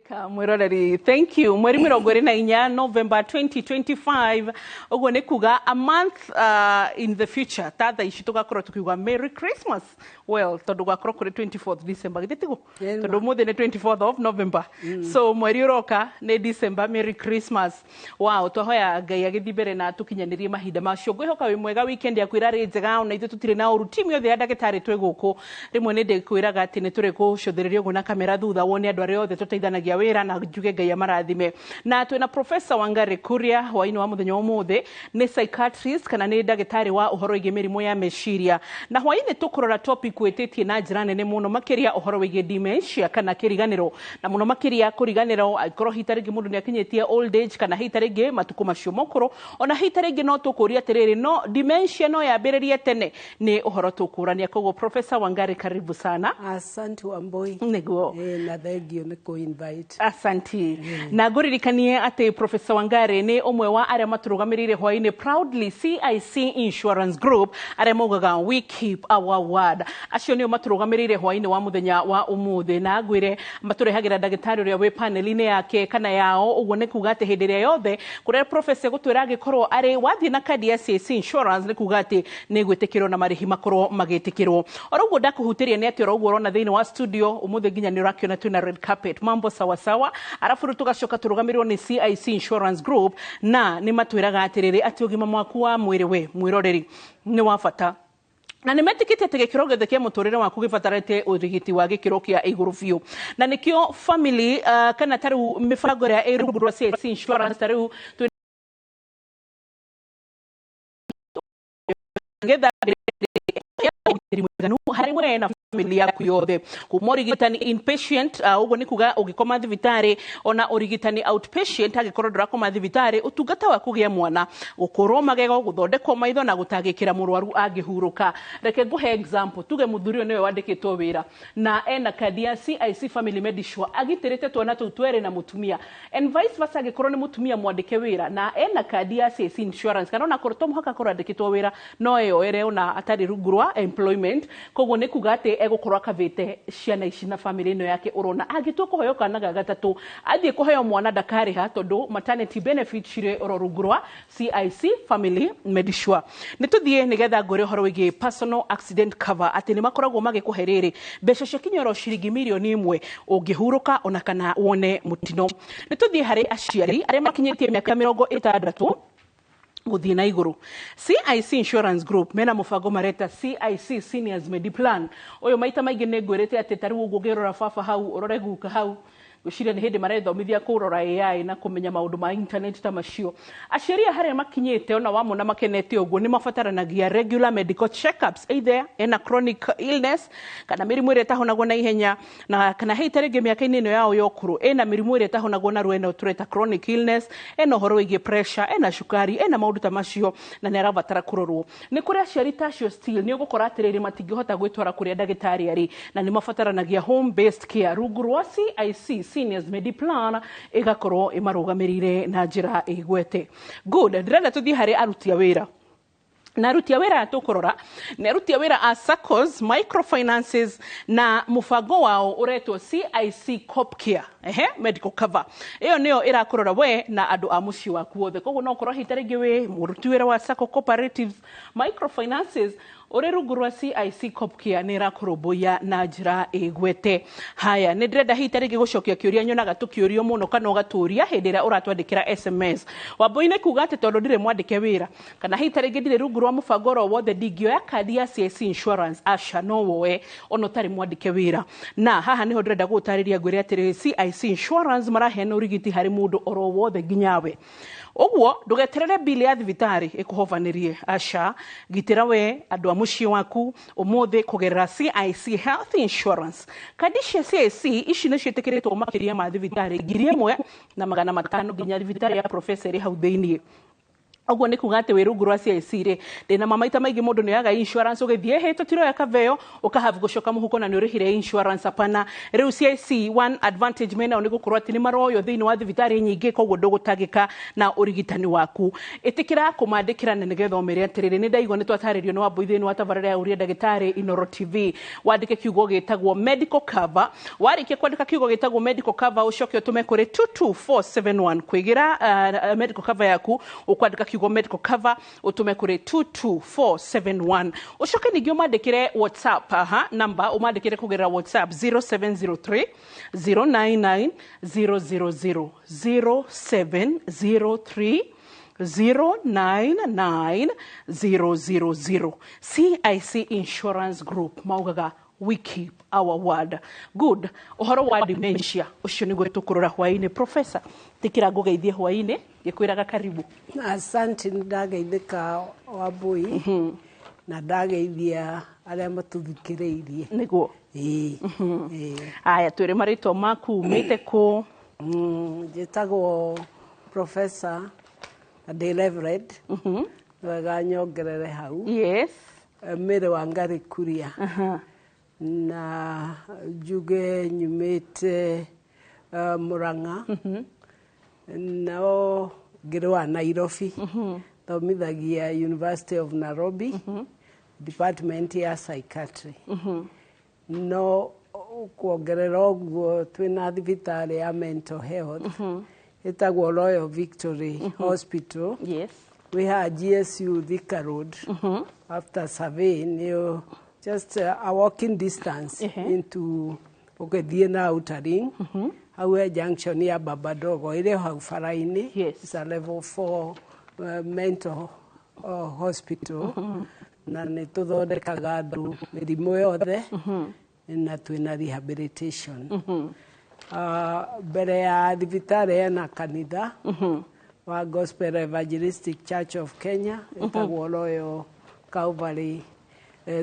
Ka mwiroreri, thank you. Mweri 24 November 2025, ũguo nĩ kuga a month in the future, ta thaa ici tũgakorwo tũkiuga Merry Christmas. Well, tondũ gwakorwo kũrĩ 24th December, githĩ tiguo? Ĩma. Tondũ ũmũthĩ nĩ 24th of November, so mweri ũroka nĩ December. Merry Christmas. Wow, twahoya Ngai agĩthiĩ mbere na tũkinyanĩrie mahinda macio. Ngwĩhoka wĩ mwega, weekend yaku ĩrarĩ njega, ona ithuĩ tũtirĩ na ũru. Timu yothe ya ndagĩtarĩ twĩ gũkũ. Rĩmwe nĩ ndĩkwĩraga atĩ nĩ tũrĩ gũcũthĩrĩria ũguo na kamera thutha wone andũ arĩa othe tũteithanagia wĩra, na njuge Ngai amarathime. Na twĩna Professor Wangari Kuria hwainĩ wa mũthenya wa ũmũthĩ, nĩ psychiatrist kana nĩ ndagĩtarĩ wa ũhoro wĩgiĩ mĩrimũ ya meciria. Na hwainĩ tũkũrora topic wĩtĩtie na njĩra nene mũno makĩria ũhoro wĩgiĩ dementia kana kĩriganĩro, na mũno makĩria kũriganĩrwo angĩkorwo hihi ta rĩngĩ mũndũ nĩ akinyĩtie old age kana hihi ta rĩngĩ matukũ macio mokũrũ. Ona hihi ta rĩngĩ no tũkũria atĩrĩrĩ, no dementia no yambĩrĩrie tene? Nĩ ũhoro tũkũrania. Koguo Professor Wangari, karibu sana. Asante, Wambui. Nĩguo. Na thengio nĩ kũ invite. Asanti. Na ngũririkanie atĩ Professor Wangari nĩ ũmwe wa arĩa matũrũgamĩrĩire hwainĩ, proudly CIC Insurance Group, arĩa maugaga "We keep our word". Acio nĩo matũrũgamĩrĩire hwainĩ wa mũthenya wa ũmũthĩ, na ngwĩre matũrehagĩra ndagĩtarĩ ũrĩa wĩ panel-inĩ yake kana yao. Ũguo nĩ kuga atĩ hĩndĩ ĩrĩa yothe kũrĩa professor gũtwĩra angĩkorwo arĩ wathiĩ na kandi ya CIC Insurance, nĩ kuga atĩ nĩ gwĩtĩkĩrwo na marĩhi makorwo magĩtĩkĩrwo. Oro ũguo ndakũhutĩria nĩ atĩ oro ũguo ũrona thĩinĩ wa studio ũmũthĩ nginya nĩ ũrakĩona twĩna red carpet, mambo sawa sawa. Arabu rĩu tũgacoka tũrũgamĩrĩrwo nĩ CIC Insurance Group, na nĩ matwĩraga atĩrĩrĩ atĩ ũgima mwaku wa mwĩrĩ, we mwĩroreri, nĩ wa bata, na nĩ metĩkĩtie atĩ gĩkĩro gĩothe kĩa mũtũrĩre waku gĩbatarĩte ũrigiti wa gĩkĩro kĩa igũrũ biũ. Na nĩkĩo family kana ta rĩu mĩbango ĩrĩa ĩ rungu rwa CIC Insurance, ta rĩu twĩ getha ũgitĩri mũiganu harĩ we na family yaku yothe, kuma ũrigitani inpatient, ũguo nĩ kuga ũgĩkoma thibitarĩ, ona ũrigitani outpatient angĩkorwo ndũrakoma thibitarĩ, ũtungata wa kũgĩa mwana, gũkũrwo magego, gũthondekwo maitho na gũtangĩkĩra mũrwaru angĩhurũka. Reke ngũhe example. Tuge mũthuri ũyũ nĩwe wandĩkĩtwo wĩra na ena kandi ya CIC Family Medisure, agitĩrĩte twana tũu twerĩ na mũtumia, and vice versa, angĩkorwo nĩ mũtumia mwandĩke wĩra na ena kandi ya CIC Insurance, kana ona korwo to mũhaka akorwo andĩkĩtwo wĩra, no eyoere ona atarĩ rungu rwa employment. Koguo nĩ kuga atĩ egũkorwo akavĩte ciana ici na family ĩno yake. Ũrona angĩtua kũheo kana ga gatatũ, athiĩ kũheo mwana ndakarĩha, tondũ maternity benefit cirĩ oro rungu rwa CIC Family Medisure. Nĩ tũthiĩ nĩgetha ngwĩre ũhoro wĩgiĩ personal accident cover, atĩ nĩ makoragwo magĩkũhe rĩrĩ mbeca cia kinyoro ciringi 1 mirioni ũngĩhurũka ona kana wone mũtino. Nĩ tũthiĩ harĩ aciari arĩa makinyĩtie mĩaka 60 gũthiĩ na igũrũ. CIC Insurance Group mena mũbango mareta CIC Seniors Mediplan. Ũyũ maita maingĩ nĩ ngwĩrĩte atĩ ta rĩu ũguo ũngĩrora baba hau, ũrore guka hau, ngwĩciria nĩ hĩndĩ marethomithia kũrora AI na kũmenya maũndũ ma internet ta macio. Aciari aya harĩa makinyĩte, ona wamona makenete ũguo, nĩ mabataranagia regular medical checkups, either ena chronic illness kana mĩrimũ ĩrĩa ĩtahonagwo na ihenya, na kana hihi ta rĩngĩ mĩaka-inĩ ĩno yao ya ũkũrũ ĩna mĩrimũ ĩrĩa ĩtahonagwo narua, ĩno tũreta chronic illness, ena ũhoro wĩgiĩ pressure, ena cukari, ena maũndũ ta macio, na nĩ arabatara kũrorwo. Nĩ kũrĩ aciari ta acio still nĩ ũgũkora atĩrĩrĩ matingĩhota gwĩtwara kũrĩa ndagĩtarĩ arĩ, na nĩ mabataranagia home based care rungu rwa CIC Seniors Mediplan, ĩgakorwo ĩmarũgamĩrĩire na njĩra ĩgwete. Good. Ndĩrenda tũthiĩ harĩ aruti a wĩra, na aruti a wĩra aya tũkũrora nĩ aruti a wĩra a SACCOs, microfinances, na mũbango wao ũretwo CIC Copcare, ehe, medical cover. Ĩyo nĩyo ĩrakũrora we na andũ a mũciĩ waku wothe. Koguo no ũkorwo hihi ta rĩngĩ wĩ mũruti wĩra wa SACCO, cooperatives, microfinances, ũrĩ rungu rwa CIC Copcare nĩ ĩrakũrũmbũiya na njĩra ĩgwete. Haya, nĩ ndĩrenda hihi ta rĩngĩ gũcokia kĩũria nyonaga tũkĩũrio mũno kana ũgatũria hĩndĩ ĩrĩa ũratwandĩkĩra SMS. Wambui, nĩ kuga atĩ tondũ ndirĩ mwandĩke wĩra kana hihi ta rĩngĩ ndirĩ rungu rwa mũbango oro wothe, ndingĩoya kandi ya CIC Insurance? Aca, no woe ona ũtarĩ mwandĩke wĩra. Na haha nĩho ndĩrenda gũgũtarĩria, ngwĩre atĩrĩrĩ, CIC Insurance maraheana ũrigiti harĩ mũndũ oro wothe nginyawe. Ũguo ndũgeterere bili ya thibitarĩ ĩkũhobanĩrie. Aca, gitĩra we andũ a mũciĩ waku ũmũthĩ kũgerera CIC Health Insurance. Kandi cia CIC ici nĩ ciĩtĩkĩrĩtwo makĩria ma thibitarĩ 1500, nginya thibitarĩ ya professor ĩrĩ hau thĩiniĩ. Ũguo nĩ kuga atĩ wĩ rungu rwa CIC rĩ, ndĩna ma maita maingĩ mũndũ nĩ oyaga insurance ũgĩthiĩ hĩ tũtiroya cover ĩyo, ũkahave gũcoka mũhuko na nĩ ũrĩhire insurance. Hapana. Rĩu CIC, one advantage menao nĩ gũkorwo atĩ nĩ maroywo thĩinĩ wa thibitarĩ nyingĩ, koguo ndũgũtangĩka na ũrigitani waku. Ĩtĩkĩra kũmandĩkĩra na nĩgetha ũmere atĩrĩrĩ, nĩ ndaigua nĩ twatarĩrio nĩ Wambui thĩinĩ wa tabarĩra ya Ũria Ndagĩtarĩ Inoro TV. Wandĩke kiugo gĩtagwo medical cover. Warĩkia kwandĩka kiugo gĩtagwo medical cover, ũcoke ũtũme kũrĩ 22471. Kwĩgĩra medical cover yaku, ũkwandĩka kiugo medical cover, ũtũme kũrĩ 22471. Ũcoke ningĩ ũmandĩkĩre WhatsApp. Aha, namba ũmandĩkĩre kũgerera WhatsApp, 0703 099 000, 0703 099 000. CIC Insurance Group maugaga, "We keep our word." Good. Ũhoro wa dementia ũcio nĩguo tũkũrora hwaĩ-inĩ. Professor, tĩkĩra ngũgeithie hwaĩ-inĩ ngĩkwĩraga karibu. Asante, nĩ ndageithĩka Wambui, na ndageithia arĩa matũthikĩrĩirie. Nĩguo. Ĩĩ, ĩĩ. Aya, twĩre marĩtwa maku, umĩte kũ? Njĩtagwo Professor na ndĩ Reverend. Nĩ wega nyongerere hau. Yes. Mary Wangari Kuria, na njuge nyumĩte Murang'a, nao ngĩrĩ wa Nairobi. Thomithagia University of Nairobi, department ya psychiatry. No kuongerera ũguo, twĩna thibitarĩ ya mental health ĩtagwo Royal Victory Hospital. We have GSU Thika Road, after survey nĩyo, just a walking distance into ũgĩthiĩ na Outer Ring. Hau he junction ya Baba Dogo ĩrĩ hau bara-inĩ. It's a level 4 mental hospital, na nĩ tũthondekaga andũ mĩrimũ yothe na twĩna rehabilitation. Mbere ya thibitarĩ hena kanitha wa Gospel Evangelistic Church of Kenya, ĩtagwo Royal Calvary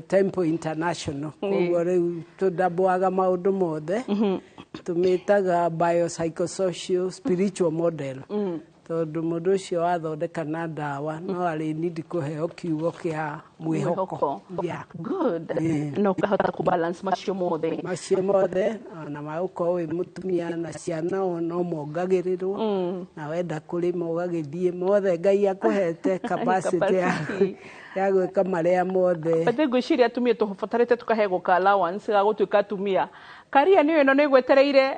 Temple International. Koguo rĩu tũndambũaga maũndũ mothe, tũmĩtaga biopsychosocial spiritual model, tondũ mũndũ ũcio wathondeka na ndawa no arĩ nindi kũheo kiugo kĩa mwĩhoko. Yeah. Good. Na ũkahota kũbalance macio mothe. Macio mothe, ona magũkorwo wĩ mũtumia na ciana o no mongagĩrĩrwo, na wenda kũrĩma ũgagĩthiĩ mothe. Ngai akũhete capacity Capacity. ya gwĩka marĩa mothe. But ngwĩciria atumia tũbatarĩte tũkahegwo ka allowance ga gũtuĩka atumia. Karia nĩyo ĩno nĩ gwetereire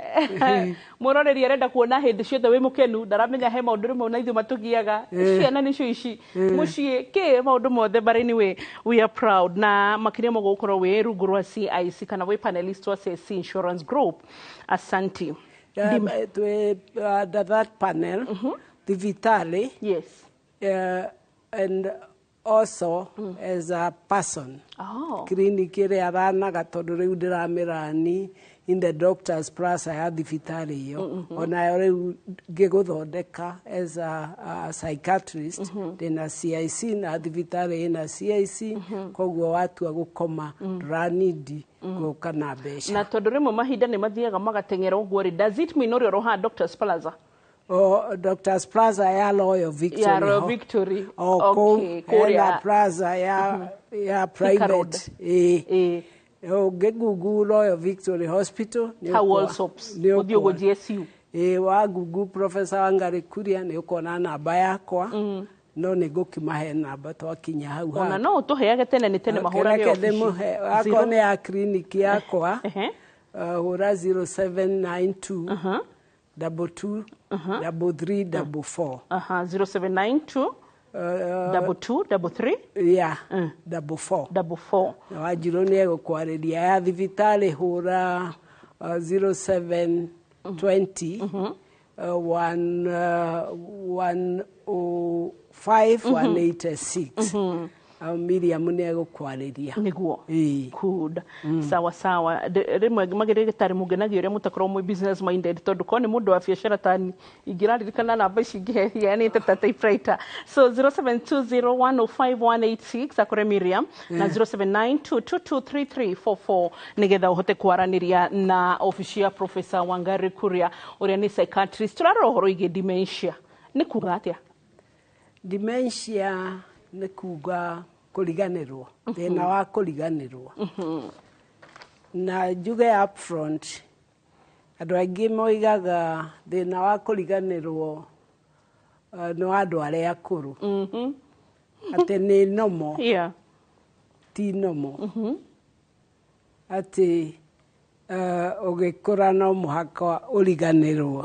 mwĩroreri, arenda kuona hĩndĩ ciothe wĩ mũkenu, ndaramenya he maũndũ rĩmwe na ithuĩ matũgiaga. Ciana nĩcio ici, mũciĩ kĩ, maũndũ mothe, but anyway, we are proud na makĩria mũguo gũkorwo wĩ rungu rwa CIC kana wĩ panelist wa CIC Insurance Group. Asanti. Twĩ under that panel, thibitarĩ, and also as a person, clinic ĩrĩa aranaga, tondũ rĩu ndĩramĩrani in the Doctors Plaza ya thibitarĩ ĩyo, onayo rĩu ngĩgũthondeka as a psychiatrist. Ndĩna CIC na thibitarĩ ĩna CIC, koguo watua gũkoma ndũranindi gũka na mbeca. Na tondũ rĩmwe mahinda nĩ mathiaga magateng'era ũguo rĩ, does it mean ũrĩa ũroha Doctors Plaza? O, Doctors Plaza ya Royal Victory. Ya Royal ho. Victory. O kũu kũrĩa hena plaza ya Thika Road. private. Ĩĩ. Ũngĩ Royal Victory Hospital nĩ Hau Allsops nĩ ũthiĩ ũguo ũkuona. GSU. Ĩĩ, wa Google Professor Wangari Kuria nĩ ũkuona namba yakwa, no nĩ ngũkĩmahe namba twakinya hau. Ona handũ. no ũtũheage tene nĩ tene mahũrage Reke obici. ndĩmũhe akorwo nĩ ya clinic yakwa. Hũra 0792 22 33 44. Aha, 0792 22 33 Yeah, 44. 44. Na Wanjirũ nĩ egũkwarĩria. Ya thibitarĩ hũra 0720 1 105 186. Miriam nĩ egũkwarĩria. Nĩguo. Ĩĩ. Good. Sawa sawa. Rĩmwe magĩrĩgĩtarĩ mũngenagia ũrĩa mũtakorwo mwĩ business minded, tondũ korwo nĩ mũndũ wa biacara tani ingĩraririkana namba ici ingĩheanĩte ta typewriter. So 0720105186 akore Miriam na 0792223344 nĩgetha ũhote kwaranĩria na obici ya Professor Wangari Kuria ũrĩa nĩ psychiatrist. Tũrarora ũhoro wĩgiĩ dementia. Nĩ kuga atĩa? Dementia nĩ kuga kũriganĩrwo, thĩna wa kũriganĩrwo. Na njuge upfront, andũ aingĩ moigaga thĩna wa kũriganĩrwo nĩ wa andũ arĩa akũrũ, atĩ nĩ nomo. Ti nomo, atĩ ũgĩkũra no mũhaka ũriganĩrwo.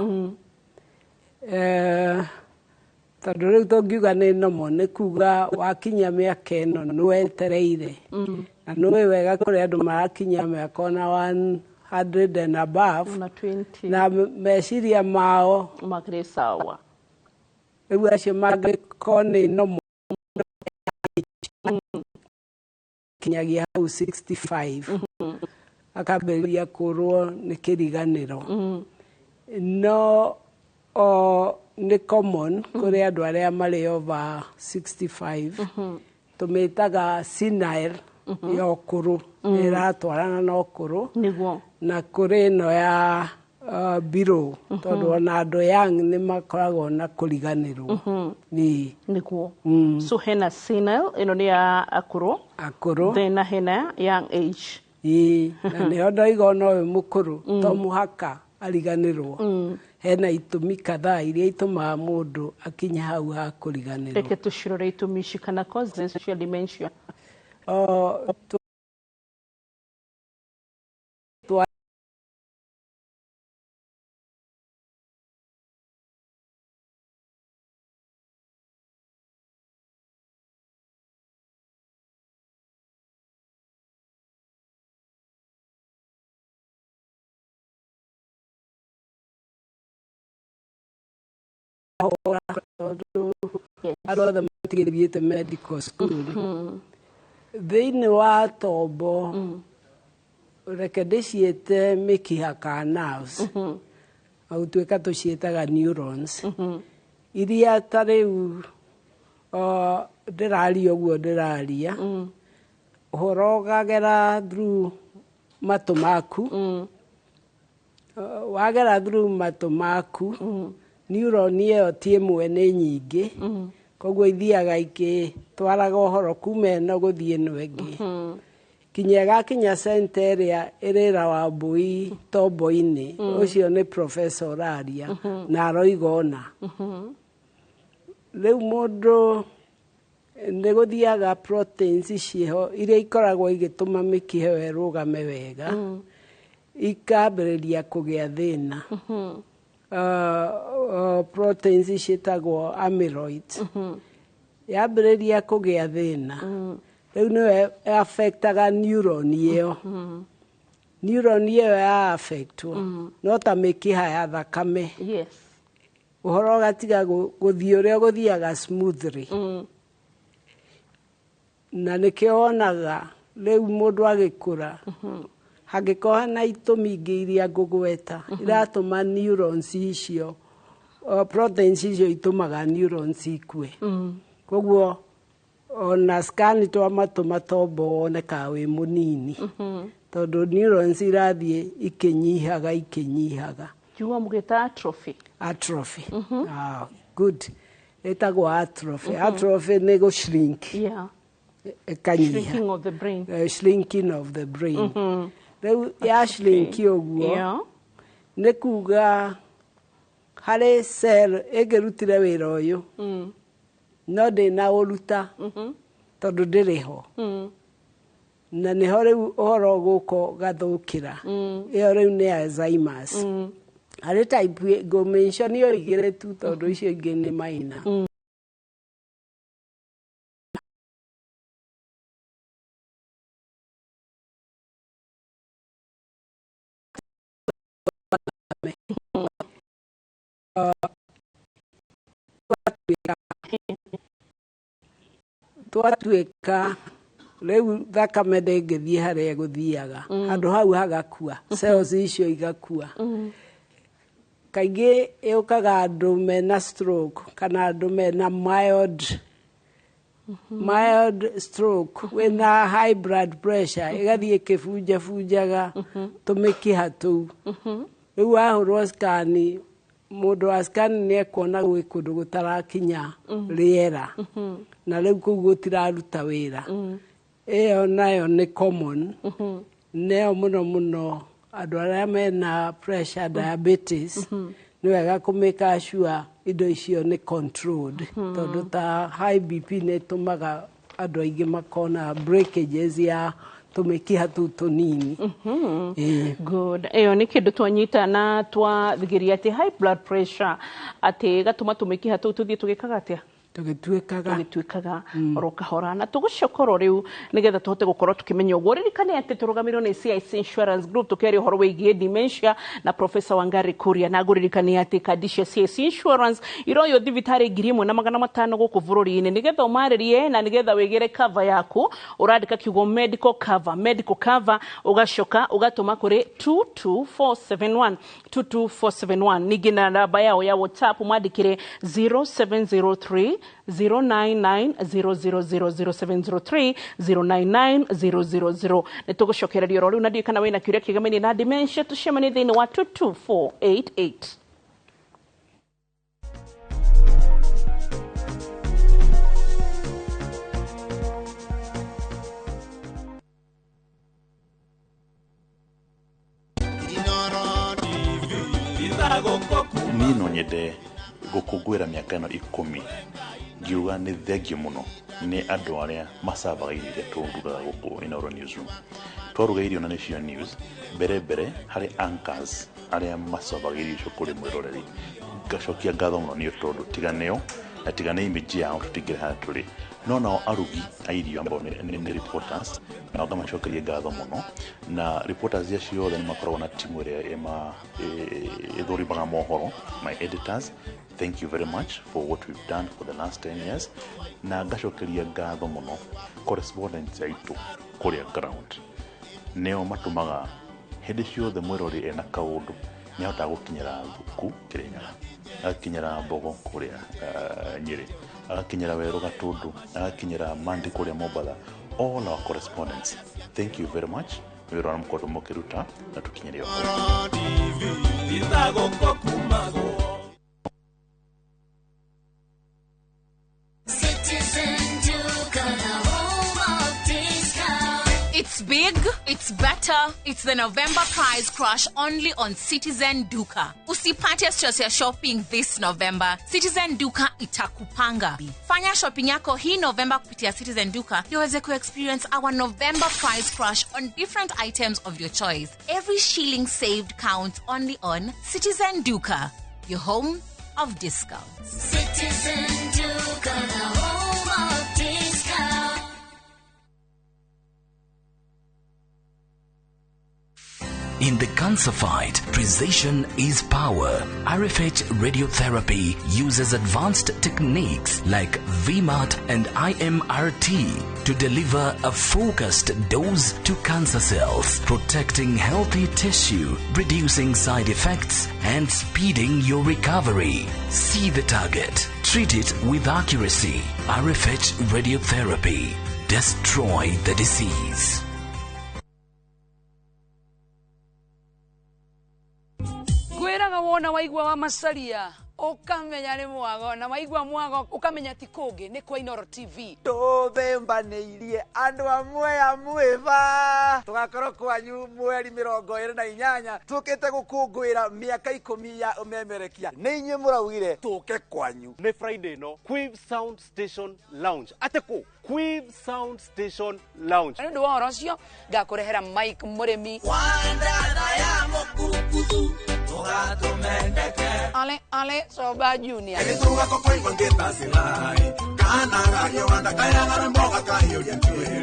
Tondũ rĩu tũngiuga nĩ nomo, nĩ kuga wakinya mĩaka ĩno nĩ wetereire, na nĩũĩ wega kũrĩ andũ marakinya mĩaka ona 100 and above na 20 na meciria mao makĩrĩ sawa. Rĩu acio mangĩkorwo nĩ nomo kinyagia hau 65 akambĩrĩria kũrwo nĩ kĩriganĩro. No o nĩ common kũrĩ andũ arĩa marĩ over 65, tũmĩtaga senile ya ũkũrũ, ĩratwarana na ũkũrũ. Na kũrĩ ĩno ya below, tondũ ona andũ young nĩ makoragwo na kũriganĩrwo nĩ. So hena senile, ĩno nĩ ya akũrũ. Akũrũ. Then na hena young age. Ĩĩ, na nĩho ndoiga ona ũyũ mũkũrũ to mũhaka ariganĩrwo. Hena itũmi kadhaa iria itũmaga mũndũ akinye hau ha kũriganĩrwo. Reke tũcirore itũmi ici kana causes cia dementia. O, twa tondũ andũ othe matigĩthiĩte medical school. Thĩinĩ wa tombo, reke ndĩciĩte mĩkiha ka nerves, na gũtuĩka tũciĩtaga neurons, iria ta rĩu ndĩraria ũguo ndĩraria, ũhoro ũkagera through matũ maku. Wagera through matũ maku, neuron ĩyo ti ĩmwe, nĩ nyingĩ, koguo ithiaga igĩtwaraga ũhoro kuma ĩno gũthiĩ ĩno ĩngĩ kinya ĩgakinya center ĩrĩa ĩrĩra Wambui tombo-inĩ. Ũcio nĩ professor ũraria na aroiga ũna. Rĩu mũndũ nĩ gũthiaga proteins ciĩho iria ikoragwo igĩtũma mĩkiha ĩyo ĩrũgame wega, ikambĩrĩria kũgĩa thĩna. Proteins ciĩtagwo amyloid. Yambĩrĩria kũgĩa thĩna, rĩu nĩyo affectaga neuron ĩyo. Neuron ĩyo ya affectwo no ta mĩkiha ya thakame, ũhoro ũgatiga gũthiĩ ũrĩa ũgũthiaga smoothly. Na nĩkĩo wonaga rĩu mũndũ agĩkũra, hangĩkorwo hena itũmi ingĩ iria ngũgweta iratũma neurons icio, proteins icio itũmaga neurons ikue, koguo ona scan twamatũma tombo wonekaga wĩ mũnini, tondũ neurons irathiĩ ikĩnyihaga ikĩnyihaga. Kiugo mũgĩta atrophy. Atrophy, ah, good, ĩtagwo atrophy. Atrophy nĩ gũ shrink, ĩkanyiha. Shrinking of the brain. Shrinking of the brain. Rĩu ya shrink ũguo, nĩ kuga harĩ cell ĩngĩrutire wĩra ũyũ no ndĩnaũruta tondũ ndĩrĩ ho. Na nĩho rĩu ũhoro ũgũka ũgathũkĩra. Ĩyo rĩu nĩ Alzheimer's. Harĩ type ngũmention o igĩrĩ tu, tondũ icio ingĩ nĩ minor. Twatuĩka rĩu thakame ndĩngĩthiĩ harĩa ĩgũthiaga, handũ hau hagakua, cells icio igakua. Kaingĩ yũkaga andũ mena stroke kana andũ mena mild stroke, wĩna high blood pressure, ĩgathiĩ ĩkĩbunjabunjaga tũmĩkiha tũu. Rĩu wahũrwo scan Mũndũ wa scan nĩ ekuona gwĩ kũndũ gũtarakinya rĩera na rĩu kũu gũtiraruta wĩra. Ĩyo nayo nĩ common. Nĩyo mũno mũno andũ arĩa mena pressure, diabetes, nĩ wega kũmĩka sure indo icio nĩ controlled, tondũ ta high BP nĩ ĩtũmaga andũ aingĩ makona breakages ya tũmĩkiha tũu tũnini. Ĩĩ. Good. Ĩyo nĩ kĩndũ twanyita na twathigiria atĩ high blood pressure atĩ gatũma tũmĩkiha tũu tũthiĩ tũgĩkaga atĩa? Tũgĩtuĩkaga. Tũgĩtuĩkaga oro kahora na tũgũcoka oro rĩu nĩgetha tũhote gũkorwo tũkĩmenya ũguo. Ririkane atĩ tũrũgamĩrĩirwo nĩ CIC Insurance Group, tũkĩaria ũhoro wĩgiĩ dementia na Professor Wangari Kuria, na ngũririkania atĩ kandi cia CIC Insurance iroywo thibitarĩ 1500 gũkũ bũrũri-inĩ. Nĩgetha ũmarĩrie na nĩgetha wĩgĩre cover yaku, ũrandĩka kiugo medical cover, medical cover, ũgacoka ũgatũma kũrĩ 22471, 22471. Ningĩ na namba yao ya WhatsApp mwandĩkĩre 0703 099 000, 0703 099 000. Nĩ tũgũcokereria oro rĩu na ndiũĩ kana wĩna kĩũria kĩgamainie na dementia. Tũcemanie thĩinĩ wa 22488. Niĩ no nyende gũkũngũĩra mĩaka ĩno 10 ngiuga nĩ thengio mũno nĩ andũ arĩa macavaga irio iria tũrugaga gũkũ Inooro Newsroom. Twaruga irio na nĩcio news mbere mbere harĩ anchors arĩa macavaga irio icio kũrĩ mwĩroreri, ngacokia ngatho mũno nĩ tondũ tiga nĩo na tiga nĩ image yao tũtingĩrĩ harĩa tũrĩ. No nao arugi a irio ambao nĩ reporters, nao ngamacokeria ngatho mũno. Na reporters acio othe nĩ makoragwo na timu ĩrĩa ĩthũrimaga mohoro, my editors, thank you very much for what we've done for the last 10 years. Na ngacokeria ngatho mũno correspondents aitũ kũrĩa ground, nĩo matũmaga hĩndĩ ciothe mwĩrori ena kaũndũ nĩ ahotaga gũkinyĩra Thuku Kĩrĩnyaga, agakinyĩra Mbogo kũrĩa Nyĩrĩ, agakinyĩra Werũ Gatũndũ, agakinyĩra Mandi kũrĩa Mombatha. All our correspondents, thank you very much nĩ wĩra ũrĩa mũkoretwo mũkĩruta na tũkinyĩre o. Citizen Duka, the home of discount. It's big, it's better, it's the November price crash only on Citizen Duka. Usipate stress ya shopping this November. Citizen Duka itakupanga. Fanya shopping yako hii November kupitia Citizen Duka ndio uweze ku-experience our November price crash on different items of your choice. Every shilling saved counts only on Citizen Duka, your home of discounts. Citizen Duka, the home of discount. In the cancer fight, precision is power. RFH radiotherapy uses advanced techniques like VMAT and IMRT to deliver a focused dose to cancer cells, protecting healthy tissue, reducing side effects, and speeding your recovery. See the target. Treat it with accuracy. RFH radiotherapy. Destroy the disease. Ngwĩraga wona waigua wa macaria ũkamenya nĩ mwago, na waigua mwago ũkamenya ti kũngĩ nĩ kwa Inooro TV. Tũthembanĩirie andũ amwe a mwĩba tũgakorwo kwanyu mweri 28 tũkĩte gũkũngũĩra mĩaka 10 ya ũmemerekia. Nĩ inyuĩ mũraugire tũke kwanyu. Nĩ Friday no Quiv Sound Station Lounge atĩkũ Quiv Sound Station Lounge. Na nĩ ũndũ wa ũhoro ũcio ngakũrehera Mike Mũrĩmi Ale Ale Soba Junior.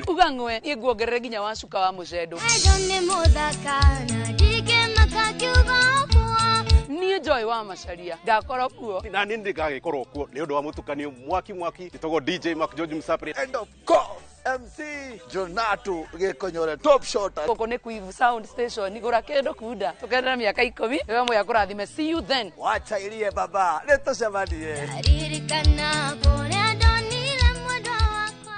Uga ng'we niĩ nguongerere nginya wa cuka wa mũcendo. Endo nĩ mũthaka na ndingĩmaka kiugo ũmwe. Niĩ Joy wa Macaria ngakorwo kuo. Na niĩ ndigagĩkorwo kuo nĩ ũndũ wa mũtukanio mwaki mwaki ĩtagwo DJ Mark George Msapri. And of course MC Jonato Gĩkonyore top shot. Gũkũ nĩ Quiv Sound Station, gũra kĩndũ kunda tũkenere mĩaka 10 nĩwe mũya kũrathime. See you then. Wachairie baba nĩ tũcemanie. Ririkana kũrĩa ndonire mwendwa wakwa.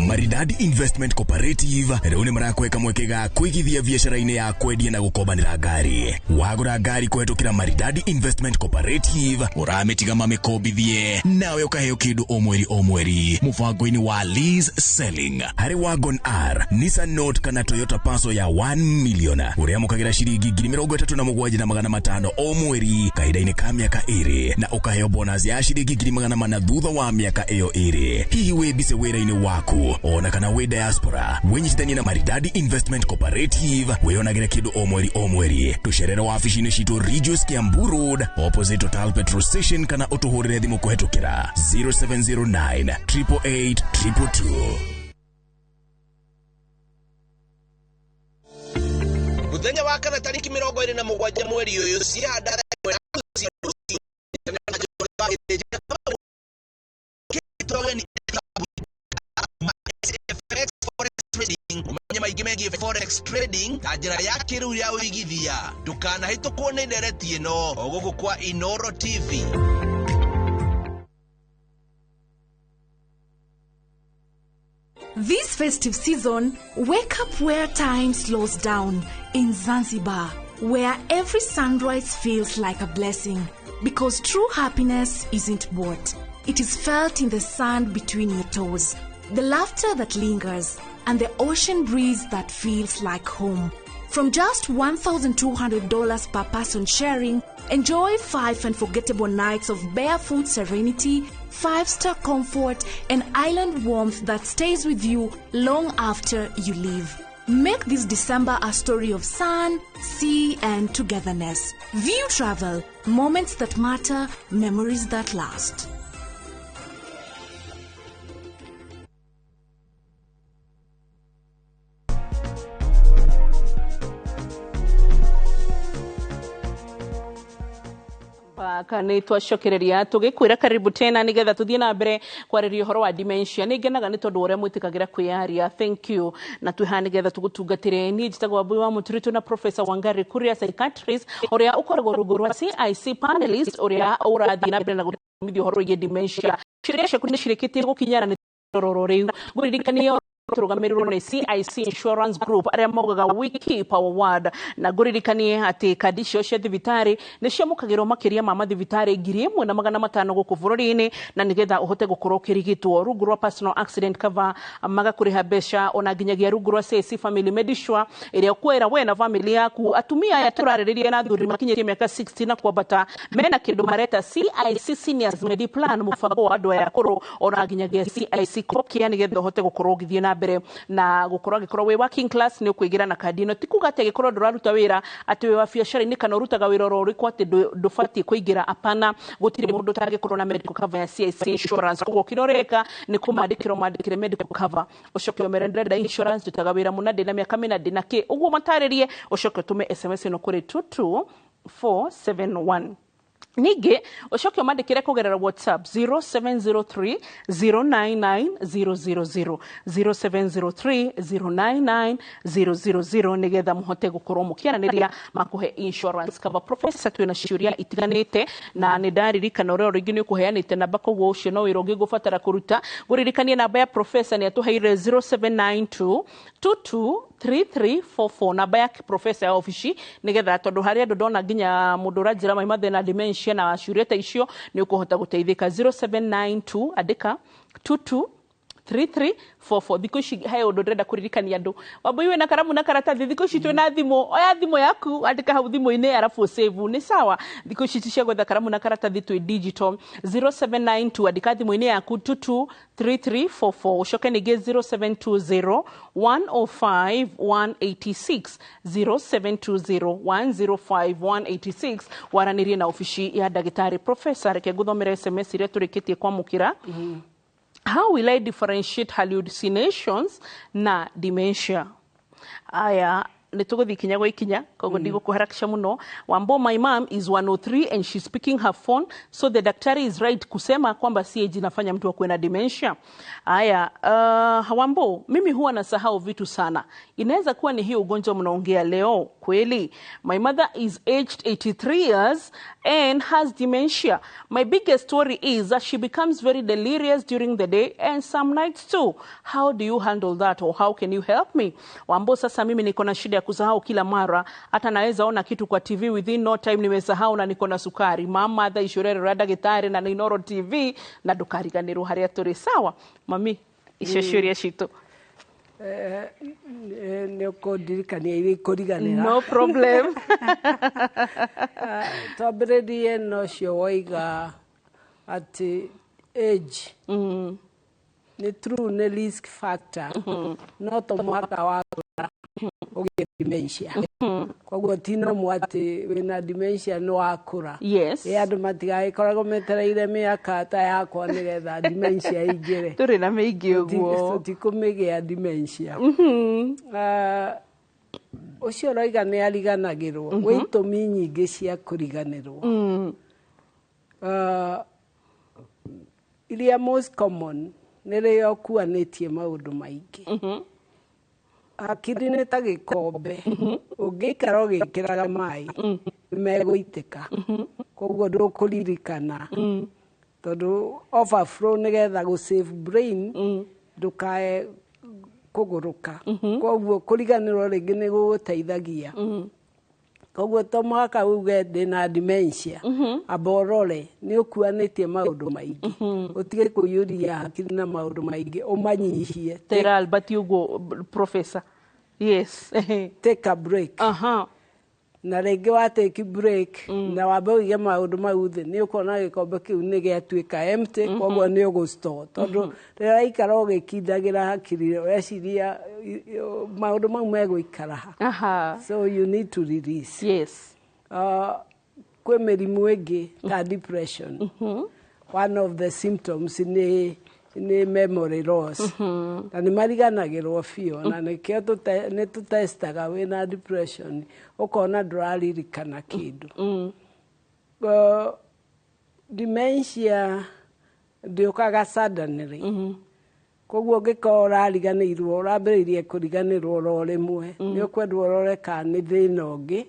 Maridadi. Maridadi Investment Cooperative rĩu nĩ marakweka mweke ga kũigithia biacara-inĩ ya kwendia na gũkombanĩra ngari. Wagũra ngari kũhetũkĩra Maridadi Investment Cooperative ũramĩtiga mamĩkombithie nawe ũkaheo kĩndũ o mweri o mweri mũbango-inĩ wa lease selling. Harĩ Wagon R, Nissan Note kana Toyota Passo ya 1 million ũrĩamũkagĩra ciringi 37,500 o mweri kahinda-inĩ ka mĩaka 2 na ũkaheo bonus ya ciringi 400,000 thutha wa mĩaka ĩyo 2. Hihi wĩ busy wĩra-inĩ waku ona kana wĩ diaspora, wĩnyitithanie na Maridadi Investment Cooperative wĩyonagĩre kĩndũ o mweri o mweri. Tũcerere wabici-inĩ citũ Ridgeways Kiambu Road opposite Total Petrol Station kana ũtũhũrĩre thimũ kũhetũkĩra 0709 888 222. Muthenya wa kana tariki 27 mweri uyu cianda umenye maingĩ megiĩ forex trading ta njĩra ya kĩrĩu ya ũigithia. Ndũkanahĩtũkwo nĩ ndereti ĩno o gũkũ kwa Inoro TV. This festive season, wake up where time slows down in Zanzibar, where every sunrise feels like a blessing. Because true happiness isn't bought. It is felt in the sand between your toes, the laughter that lingers, and the ocean breeze that feels like home. From just $1,200 per person sharing, enjoy 5 unforgettable nights of barefoot serenity, 5-star comfort, and island warmth that stays with you long after you leave. Make this December a story of sun, sea, and togetherness. View Travel, moments that matter, memories that last. Nä twacokereria tũgĩkwĩra karibu tena nĩgetha tũthiĩ na mbere kwarĩria ũhoro wa dementia. Nĩ ngenaga nĩ tondũ ũrĩa mwĩtĩkagĩra kwĩyaria, thank you, na twĩ haha nĩgetha tũgũtungatĩre. Niĩ njĩtagwo Wambui wa Mũtũritũ na Professor Wangari Kuria, psychiatrist ũrĩa ũkoragwo rungu rwa CIC panelist ũrĩa ũrathiĩ na mbere na gũthomithia ũhoro wĩgiĩ dementia. Ciũria ciaku nĩ cirĩkĩtie gũkinyana nĩ rororo rĩu ngũririkanie tũrũgamĩrĩrwo nĩ CIC Insurance Group arĩa maugaga we keep our word, na ngũririkanie atĩ kandi icio cia thibitarĩ nĩ ciamũkagĩrwo makĩria ma mathibitarĩ 1500 gũkũ bũrũri-inĩ, na nĩgetha ũhote gũkorwo ũkĩrigitwo rungu rwa personal accident cover magakũrĩha mbeca ona nginyagia rungu rwa CIC Family Medisure ĩrĩa ũkwĩra we na family yaku. Atumia aya tũrarĩrĩria na athuri makinyĩtie mĩaka 60 na kwambata mena kĩndũ mareta CIC Seniors Mediplan, mũbango wa andũ aya akũrũ ona nginyagia CIC Cochlear, nĩgetha ũhote gũkorwo ũgĩthiĩ na mbere na gukorwo agikorwo wi working class ni ukuigira na kandi ino. Ti kuga ati agikorwo nduraruta wira ati wi wa biacara-inĩ kana urutaga wira oro uriku ati ndubatie kuingira, apana, gutiri mundu utangikorwo na medical cover ya CIC Insurance. Koguo kĩrĩa ũreka nĩ kũmandĩkĩra ũmandĩkĩre medical cover, ũcoke ũmere ndĩrenda insurance, ndutaga wĩra mũna, ndĩna mĩaka mĩna, ndĩna kĩ, ũguo matarĩrie, ũcoke ũtũme SMS ĩno kũrĩ 22471. Ningĩ ũcoke ũmandĩkĩre kũgerera WhatsApp 0703 099 000 0703 099 000 nĩgetha mũhote gũkorwo mũkĩaranĩria makũhe insurance cover. Professor, twĩna ciũria itiganĩte na nĩ ndaririkana ũrĩa rĩngĩ nĩ ũkũheanĩte namba, koguo ũcio no wĩra ũngĩ ngũbatara kũruta. Ngũririkanie namba ya professor nĩ atũheire 0792 223344, namba ya professor ya obici, nĩgetha tondũ harĩ andũ ndona nginya mũndũ ũranjĩra mai mathĩna dementia na ciũria ta icio nĩ ũkũhota gũteithĩka. 0792 andĩka 223344. Thikũ ici he ũndũ ndĩrenda kũririkania andũ, Wambui wĩna karamu na karatathi, thikũ ici twĩna thimũ, oya thimũ yaku andĩka hau thimũ-inĩ arabu save, nĩ sawa. Thikũ ici ti cia gwetha karamu na karatathi, twĩ digital. 0792 andĩka thimũ-inĩ yaku 223344, ũcoke ningĩ 0720 105 186 0720 105 186 waranĩrie na obici ya ndagĩtarĩ. Professor, reke ngũthomere SMS iria tũrĩkĩtie kwamũkĩra. How will I differentiate hallucinations na dementia? Aya, nĩ tũgũthiĩ ikinya gwa ikinya, koguo ndigũkũharakisha mũno. Wambo, my mom is 103 and she's picking her phone, so the daktari is right kusema kwamba CAG inafanya mtu akuwe na dementia. Aya, Wambo, mimi huwa nasahau vitu sana, inaweza kuwa ni hiyo ugonjwa mnaongea leo. Kweli? My mother is aged 83 years and has dementia. My biggest worry is that she becomes very delirious during the day and some nights too. How do you handle that or how can you help me? Wambo, sasa mimi niko na shida ya kusahau kila mara, hata naweza ona kitu kwa TV within no time nimesahau na niko na sukari. Mama tha icurerera ndagĩtarĩ na nĩ Inooro TV na ndũkariganĩrwo harĩa tũrĩ. Sawa mami, icio ciũria citũ. Nĩ ũkũndirikania iria ikũriganĩra. No problem. Twambĩrĩrie na ũcio woiga atĩ age nĩ true, nĩ risk factor, no to mũhaka wakũra ũgĩe dementia. Koguo ti normal atĩ wĩna dementia nĩ wakũra. Ĩ andũ matigagĩkoragwo metereire mĩaka ta yakwa nĩgetha dementia ĩingĩre. Tũrĩ na mĩingĩ ũguo. Tũtikũmĩgĩa dementia. Ũcio ũroiga nĩ ariganagĩrwo, gwĩ itũmi nyingĩ cia kũriganĩrwo. Iria most common nĩ rĩrĩa ũkuanĩtie maũndũ maingĩ. Hakiri nĩ ta gĩkombe, ũngĩikara ũgĩkĩraga maĩ nĩ megũitĩka, koguo ndũkũririkana tondũ overflow, nĩgetha gũ save brain ndũkae kũgũrũka. Koguo kũriganĩrwo rĩngĩ nĩ gũgũteithagia. Koguo to mũhaka uge ndĩna dementia, amba ũrore nĩ ũkuanĩtie maũndũ maingĩ, ũtige kũiyũria hakiri na maũndũ maingĩ, ũmanyihie. Tera Albert ũguo, professor. Yes. Take a break. Na rĩngĩ wa take break na wambe ũige maũndũ mau thĩ, nĩ ũkuona gĩkombe kĩu nĩ gĩatuĩka empty. Koguo nĩ ũgũ store, tondũ rĩrĩa waikara ũgĩkindagĩra hakiri, ũreciria maũndũ mau megũikara ha. So you need to release. Kwĩ mĩrimũ ĩngĩ ta depression. One of the symptoms nĩ memory loss, na nĩ mariganagĩrwo biũ, na nĩkĩo nĩ tũtestaga wĩna depression ũkona ndũraririkana kĩndũ. Dementia ndĩũkaga suddenly, koguo ũngĩkorwo ũrariganĩirwo, ũrambĩrĩirie kũriganĩrwo oro rĩmwe, nĩ ũkwendwo ũrore kana nĩ thĩna ũngĩ,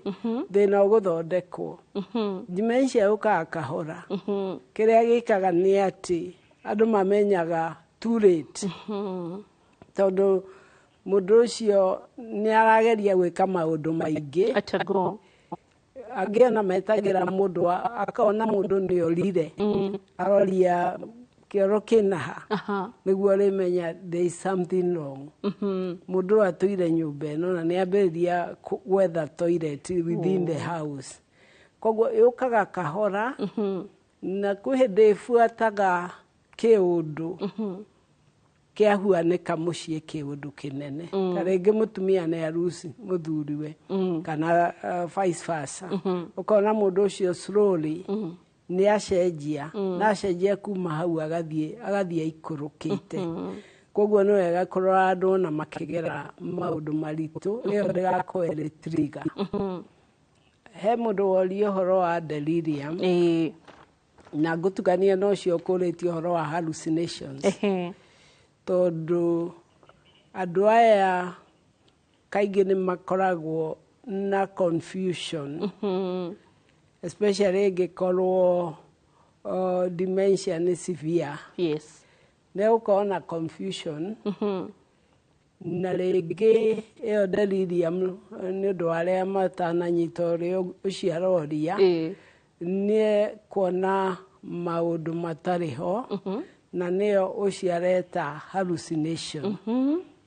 thĩna ũgũthondekwo. Dementia yũkaga kahora. Kĩrĩa gĩkaga nĩ atĩ andũ mamenyaga too late, tondũ mũndũ ũcio nĩ arageria gwĩka maũndũ maingĩ. Atago. Angĩ ona metagĩra mũndũ akona mũndũ nĩ orire, aroria kĩoro kĩna ha, nĩguo ũrĩmenya there is something wrong. Mũndũ ũyũ atũire nyũmba ĩno na nĩ ambĩrĩria gwetha toilet within the house. Koguo yũkaga kahora, na kwĩ hĩndĩ ĩbuataga kĩũndũ kĩahuanĩka mũciĩ, kĩũndũ kĩnene, ta rĩngĩ mũtumia nĩ aruci mũthuriwe kana vice versa. Ũkona mũndũ ũcio slowly nĩ acenjia, na acenjia kuma hau agathiĩ aikũrũkĩte. Koguo nĩ wega kũrora andũ ona makĩgera maũndũ maritũ, ĩyo ndĩgakorwo ĩrĩ trigger. He mũndũ woria ũhoro wa delirium, na ngũtukania na ũcio ũkũrĩtie ũhoro wa hallucinations, tondũ andũ aya kaingĩ nĩ makoragwo na confusion, especially ĩngĩkorwo dementia nĩ severe. Nĩ gũkorwo na confusion, na rĩngĩ ĩyo delirium, nĩ ũndũ wa arĩa matananyita ũrĩa ũcio aroria, nĩ kuona maũndũ matarĩ ho, na nĩyo ũcio areta hallucination.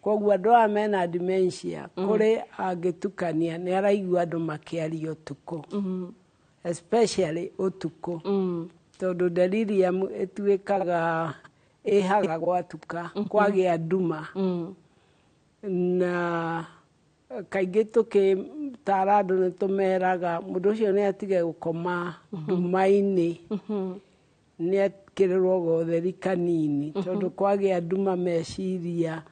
Koguo andũ aya mena dementia, kũrĩ angĩtukania nĩ araigua andũ makĩaria ũtukũ, especially ũtukũ, tondũ delirium ĩtuĩkaga ĩhaga gwatuka, kwagĩa nduma. Na kaingĩ tũkĩtara andũ nĩ tũmeraga mũndũ ũcio nĩ atige gũkoma nduma-inĩ, nĩ ekĩrĩrwo gotheri kanini, tondũ kwagĩa nduma meciria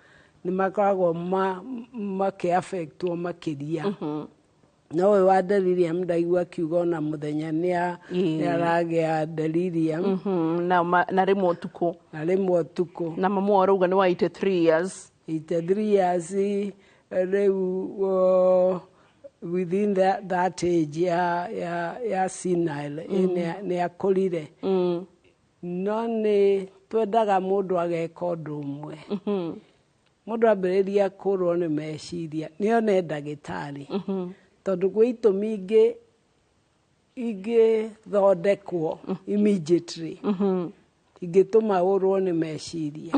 nĩ makoragwo makĩ-affectwo makĩria. No ũyũ wa delirium ndaigua akiuga ona mũthenya nĩ aragĩa delirium. Na rĩmwe ũtukũ. Na rĩmwe ũtukũ. Na mamu arauga nĩ wa 83 years. 83 years rĩu. Within that age ya senile, nĩ akũrire. No nĩ twendaga mũndũ ageka ũndũ ũmwe. Mũndũ ambĩrĩria kũrwo nĩ meciria, nĩ one ndagĩtarĩ, tondũ gwĩ itũmi ingĩ ingĩthondekwo immediately ingĩtũma ũrwo nĩ meciria.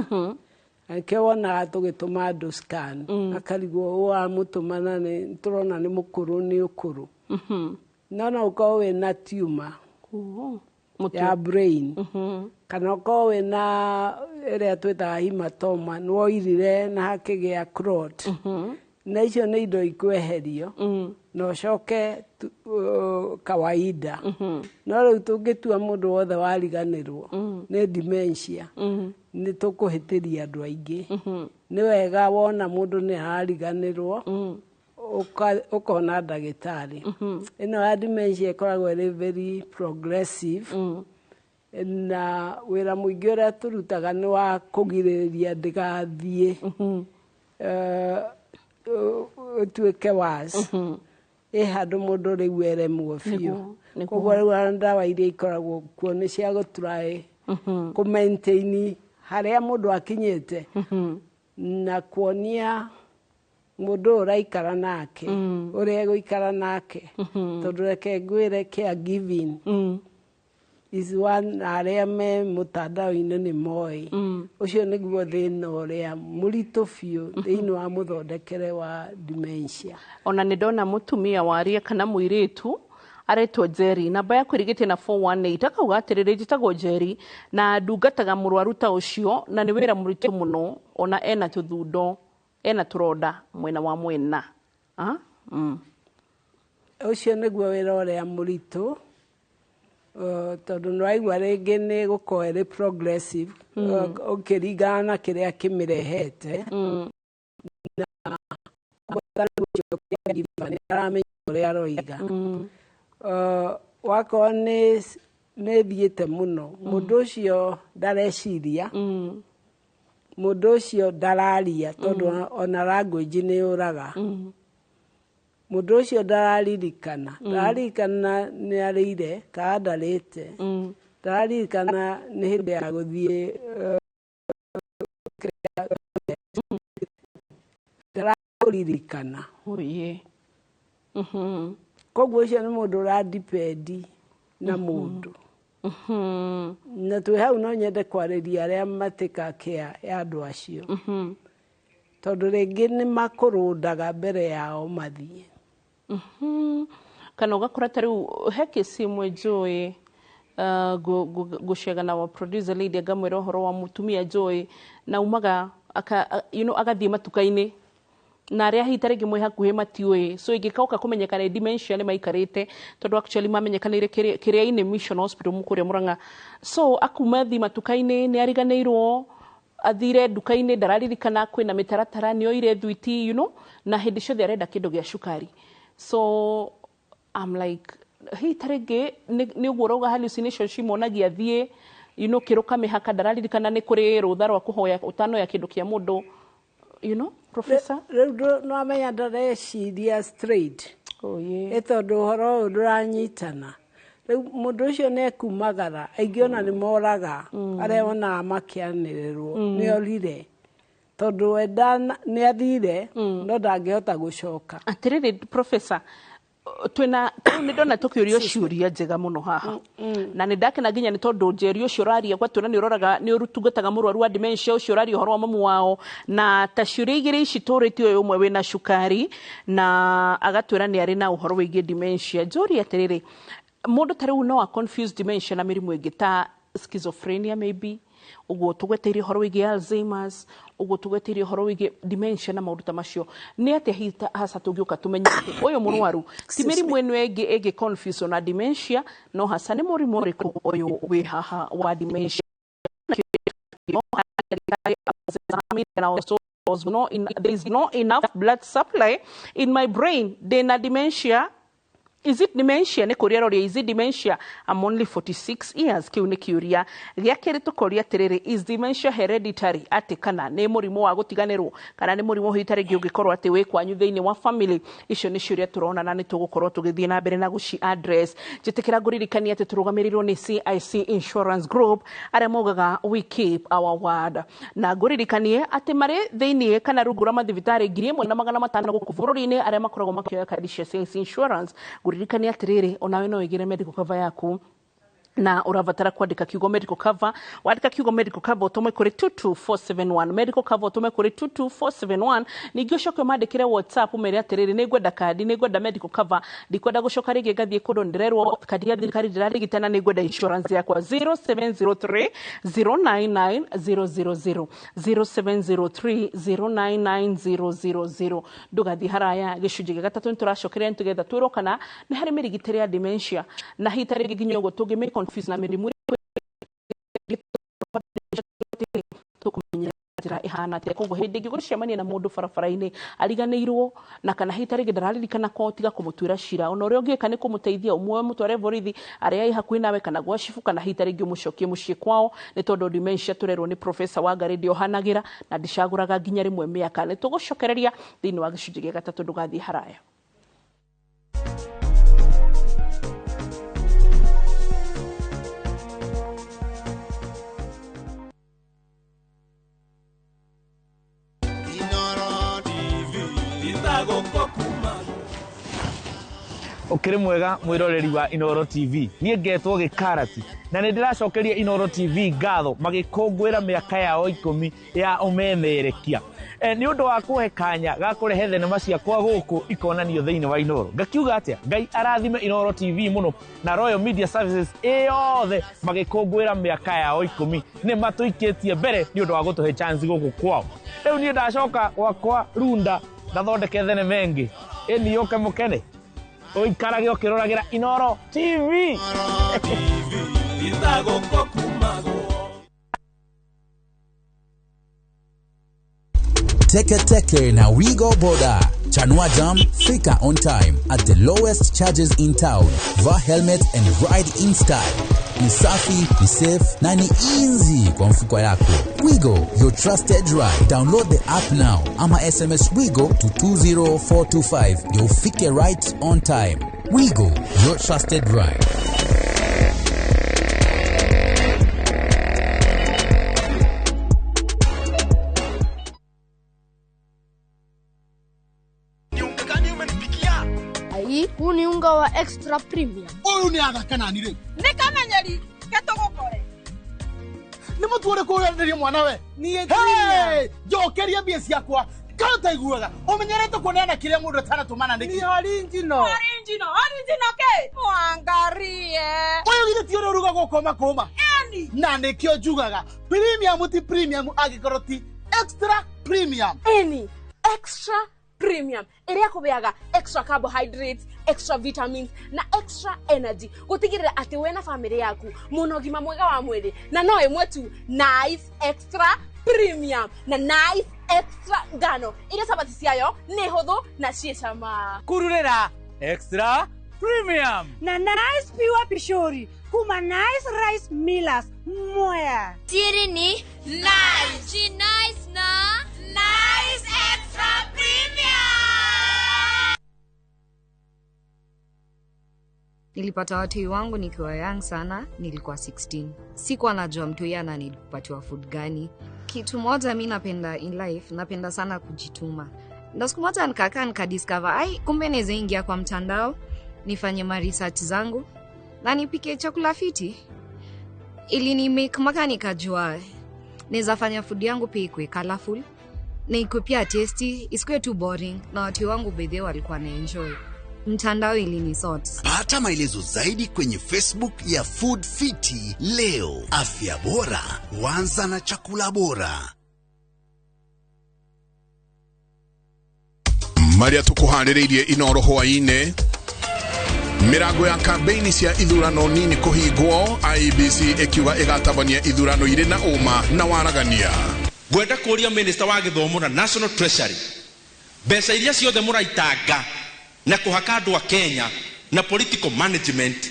Nĩkĩo wonaga tũgĩtũma andũ scan, akarigwo ũũ amũtũma na nĩ tũrona nĩ mũkũrũ, nĩ ũkũrũ. No ũkorwo wĩna tumor ya brain, kana ũkorwo wĩna ĩrĩa twĩtaga hematoma, nĩ woirire na hakĩgĩa clot, na icio nĩ indo ikweherio na ũcoke kawaida. No rĩu tũngĩtua mũndũ wothe wariganĩrwo nĩ dementia, nĩ tũkũhĩtĩria andũ aingĩ. Nĩ wega wona mũndũ nĩ arariganĩrwo, ũkona ndagĩtarĩ. Ĩno ya dementia ĩkoragwo ĩrĩ very progressive, na wĩra mũingĩ ũrĩa tũrutaga nĩ wa kũgirĩrĩria ndĩgathiĩ ĩtuĩke worse, ĩ handũ mũndũ rĩu eremwo biũ. Koguo rĩu ona ndawa iria ikoragwo kuo nĩ cia gũtry kũ maintain harĩa mũndũ akinyĩte na kuonia mũndũ ũyũ ũraikara nake ũrĩa egũikara nake, tondũ reke ngwĩre, caregiving is one, arĩa me mũtandao-inĩ nĩ moĩ ũcio nĩguo thĩna ũrĩa mũritũ biũ thĩinĩ wa mũthondekere wa dementia. Ona nĩ ndona mũtumia waria kana mũirĩtu aretwo Jerry, namba yaku ĩrigĩtie na 418, akauga atĩrĩrĩ, "Njĩtagwo Jerry na ndungataga mũrwaru ta ũcio, na nĩ wĩra mũritũ mũno, ona ena tũthundo, ena tũronda mwena wa mwena." Ah? Ũcio nĩguo wĩra ũrĩa mũritũ, tondũ nĩ waigua rĩngĩ nĩ gũkorwo ĩrĩ progressive, ũkĩringana na kĩrĩa kĩmĩrehete, na nĩ aramenya ũrĩa aroiga. Wakorwo nĩ thiĩte mũno, mũndũ ũcio ndareciria, mũndũ ũcio ndararia, tondũ ona language nĩ yũraga. Mũndũ ũcio ndararirikana, ndararirikana nĩ arĩire kana ndarĩte, ndararirikana nĩ hĩndĩ ya gũthiĩ, ndarakũririkana. Oye. Koguo ũcio nĩ mũndũ ũradepend na mũndũ. Na twĩ hau no nyende kwarĩria arĩa matĩka care ya andũ acio, tondũ rĩngĩ nĩ makũrũndaga mbere yao mathiĩ. Kana ũgakora ta rĩu he kesi ĩmwe njũĩ, ngũcega na wa producer lady, ngamwĩra ũhoro wa mũtumia njũĩ na umaga aka, agathiĩ matuka-inĩ, na arĩa hihi ta rĩngĩ mwĩ hakuhĩ matiũĩ. So ĩngĩkoka kũmenyeka nĩ dementia, nĩ maikarĩte, tondũ actually mamenyekanĩire Kĩrĩa-inĩ Mission Hospital kũrĩa Murang'a. So akuma thi matuka-inĩ, nĩ ariganĩirwo athire nduka-inĩ, ndararirikana kwĩna mĩtaratara, nĩ oire thwiti, na hĩndĩ ciothe arenda kĩndũ gĩa cukari. So I'm like, hihi ta rĩngĩ nĩ ũguo ũrauga hallucination cimonagia thiĩ, kĩrũka mĩhaka, ndararirikana nĩ kũrĩ rũtha rwa kũhoya ũtanoya kĩndũ kĩa mũndũ, professor. Rĩu nĩwamenya ndareciria straight. Oh, yeah. Ĩ tondũ ũhoro ũyũ ndũranyitana. Rĩu mũndũ ũcio nĩ ekumagara, aingĩ ona nĩ moraga, arĩa wonaga makĩanĩrĩrwo nĩ orire, tondũ we nĩ athire no ndangĩhota gũcoka. Atĩrĩrĩ professor, twĩna rĩu nĩ ndona tũkĩũrio ciũria njega mũno haha, na nĩ ndakena nginya nĩ tondũ Njeri ũcio ũraria gwatwĩra nĩ ũroraga, nĩ ũtungataga mũrwaru wa dementia ũcio ũraria ũhoro wa mamu wao, na ta ciũria igĩrĩ ici tũrĩtie, ũyũ ũmwe wĩna cukari na agatwĩra nĩ arĩ na ũhoro wĩgiĩ dementia. Njũrie atĩrĩrĩ, mũndũ ta rĩu no a confuse dementia na mĩrimũ ĩngĩ ta schizophrenia maybe, ũguo tũgweteire ũhoro wĩgiĩ Alzheimer's, ũguo tũgweteire ũhoro wĩgiĩ dementia na maũndũ ta macio, nĩ atĩa hihi hasa tũngĩũka tũmenye atĩ ũyũ mũrwaru ti mĩrimũ ĩno ĩngĩ ĩngĩ confuse na dementia, no hasa nĩ mũrimũ ũrĩkũ ũyũ wĩ haha wa dementia? And also was no in, there is no enough blood supply in my brain, ndĩna dementia. Is it dementia? Nĩ kũria roria, is it dementia? I'm only 46 years. Kĩu nĩ kĩũria gĩa kerĩ. Tũkoria atĩrĩrĩ, is dementia hereditary? Atĩ kana nĩ mũrimũ wa gũtiganĩrwo, kana nĩ mũrimũ hihi tarĩngĩ ũngĩkorwo atĩ wĩ kwanyu thĩinĩ wa family. Icio nĩ ciũria tũrona na nĩ tũgũkorwo tũgĩthiĩ na mbere na gũci address. Njĩtĩkĩra ngũririkania atĩ tũrũgamĩrĩirwo nĩ CIC Insurance Group, arĩa maugaga we keep our word, na ngũririkanie atĩ marĩ thĩinĩ kana rungu rwa mathibitarĩ 1500 gũkũ bũrũri-inĩ arĩa makoragwo makĩoya kandi cia CIC Insurance. Ngũririkania atĩrĩrĩ, onawe no wĩgĩre medical cover yaku na ũrabatara kwandĩka kiugo medical cover. Wandĩka kiugo medical cover, ũtũme kũrĩ 22471. Medical cover, ũtũme kũrĩ 22471. Ningĩ ũcoke ũmandĩkĩre WhatsApp, ũmere atĩrĩrĩ, nĩ ngwenda kandi, nĩ ngwenda medical cover, ndikwenda gũcoka rĩngĩ ngathiĩ kũndũ ndĩrerwo kandi ya thirikari ndĩrarigitana, nĩ ngwenda insurance yakwa. 0703 099 000, 0703 099 000. Ndũgathiĩ haraya, gĩcunjĩ gĩa gatatũ nĩ tũracokeria nĩtũgetha twĩrwo kana nĩ harĩ mĩrigitĩre ya dementia, na hihi tarĩngĩ nginya ũguo tũngĩmĩ confuse na mĩrimũ ĩrĩa tũkũmenya njĩra ĩhana atĩa. Koguo hĩndĩ ĩngĩ gũcemania na mũndũ barabara-inĩ ariganĩirwo na kana hihi tarĩngĩ ndararirikana kwao, tiga kũmũtuĩra cira. Ona ũrĩa ũngĩka nĩ kũmũteithia, ũmuoe mũtware borithi arĩa ĩ hakuhĩ nawe, kana gwa cibu, kana hihi tarĩngĩ ũmũcokie mũciĩ kwao, nĩ tondũ dementia tũrerwo nĩ Professor Wangari ndĩohanagĩra na ndĩcagũraga nginya rĩmwe mĩaka. Nĩ tũgũcokereria thĩinĩ wa gĩcunjĩ gĩa gatatũ, ndũgathiĩ haraya. Ũkĩrĩ mwega mwĩroreri wa Inoro TV, niĩ ngetwo Gĩkarati na nĩ ndĩracokeria Inoro TV ngatho magĩkũngũĩra mĩaka yao 10 ya ũmemerekia nĩ ũndũ wa kũhe kanya ga kũrehe thenema ciakwa gũkũ ikonanio thĩinĩ wa Inoro. Ngakiuga atĩa, Ngai arathime Inoro TV mũno na Royal Media Services ĩyothe magĩkũngũĩra mĩaka yao 10. Nĩ matũikĩtie mbere nĩ ũndũ wa gũtũhe chance gũkũ kwao. Rĩu niĩ ndacoka gwakwa Runda ndathondeke thenema ĩngĩ ĩni yũke mũkene, ũikarage ũkĩroragĩra Inoro TV. Teke Teke na Wigo Boda. Chanua Jam, fika on time at the lowest charges in town. Vaa helmet and ride in style. Ni safi, ni safe na ni easy kwa mfuko yako. Wigo, your trusted ride. Download the app now ama SMS Wigo to 20425 ndio ufike right on time. Wigo, your trusted ride. Ai, huu ni unga wa extra premium. Ũyũ nĩ athaka nani rĩu? Nĩ kamenyeri ke tũgũkore. Nĩ mũtu ũrĩkũ ũrenderio mwana we? Niĩ. Hey, njokeria mbia ciakwa. Kana ũtaiguaga ũmenyerete kuoneana kĩrĩa mũndũ atanatũmana nĩkĩ? Ni original. Original, original ke? Mwangarie. Ũyũ githĩ ti ũrĩa ũrugagwo kũma kũma? Eni. Na nĩkĩo njugaga premium ti premium angĩkorwo ti extra premium. Eni, extra premium ĩrĩa kũbeaga extra carbohydrates, extra vitamins na extra energy gũtigĩrĩra atĩ we na famĩlĩ yaku mũna ũgima mwega wa mwĩrĩ, na no ĩmwe tu, Nice Extra Premium na Nice Extra ngano iria cabaci ciayo nĩ hũthũ na ciĩ cama. Kururĩra extra premium na Nice Pure Pishori kuma Nice Rice Millers Mwea. Siri ni nice. She nice na Nice Extra Premium. Nilipata watoi wangu nikiwa young sana, nilikuwa 16. Sikuwa najua mtu yeye ananipatiwa food gani. Kitu moja mi napenda in life, napenda sana kujituma. Ndo siku moja nikakaa nikadiscover, ai, kumbe naweza ingia kwa mtandao, nifanye ma research zangu na nipike chakula fiti. Ili ni make maka nikajua naweza fanya food yangu pia ikuwe colorful na ikuwe pia tasty, isikuwe too boring, na watu wangu bedhe walikuwa na enjoy. Mtandao ilinisort. Pata maelezo zaidi kwenye Facebook ya Food Fiti leo. Afya bora huanza na chakula bora. Marĩa tũkũharĩrĩirie Inoro hwaĩ-inĩ, mĩrango ya kambeini cia ithurano nini kũhingwo, IEBC ĩkiuga ĩgatabania ithurano irĩ na ũma na waragania. Ngwenda kũria minister wa gĩthomo na National Treasury, mbeca iria ciothe mũraitanga na kũhaka andũ a Kenya Na political management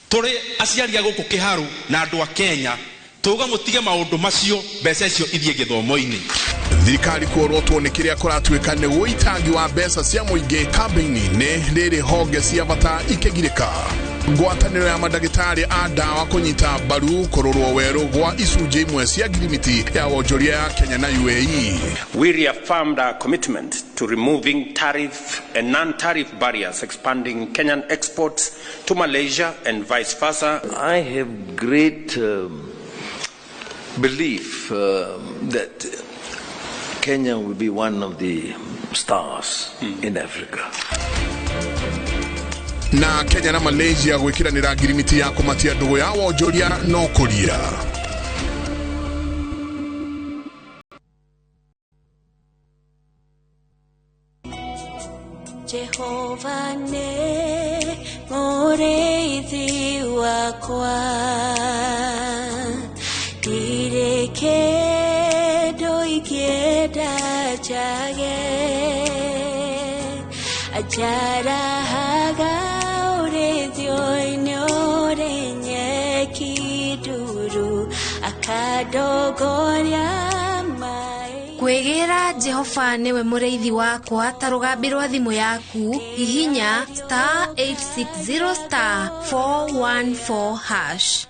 tũrĩ aciari a gũkũ Kĩharu na andũ a Kenya tuga mũtige maũndũ macio, mbeca icio ithiĩ gĩthomo-inĩ. Thirikari kuorotwo nĩ kĩrĩa kũratuĩka nĩ ũitangi wa mbeca cia mũingĩ kambĩini-inĩ rĩrĩ honge cia bata ikĩgirĩka. Ngwatanĩro ya mandagĩtarĩ a ndawa kũnyita mbaru kũrũrwo werũ gwa icunjĩ imwe cia ngirimiti ya wonjoria ya Kenya na UAE. We reaffirmed our commitment to removing tariff and non-tariff barriers, expanding Kenyan exports to Malaysia and vice versa. I have great belief that Kenya will be one of the stars in Africa. Na Kenya na Malaysia gwĩkĩranĩra ngirimiti ya kũmatia ndũgũ ya wonjoria na ũkũria. Jehova nĩ mũrĩithi wakwa, ndirĩ kĩndũ ingĩenda njage, anjarahaga ũrĩithio-inĩ ũrĩ nyeki nduru, akandongoria maĩ. Kwĩgĩra Jehova nĩwe mũrĩithi wakwa ta rũgambi rwa thimũ yaku, hihinya *860*414#.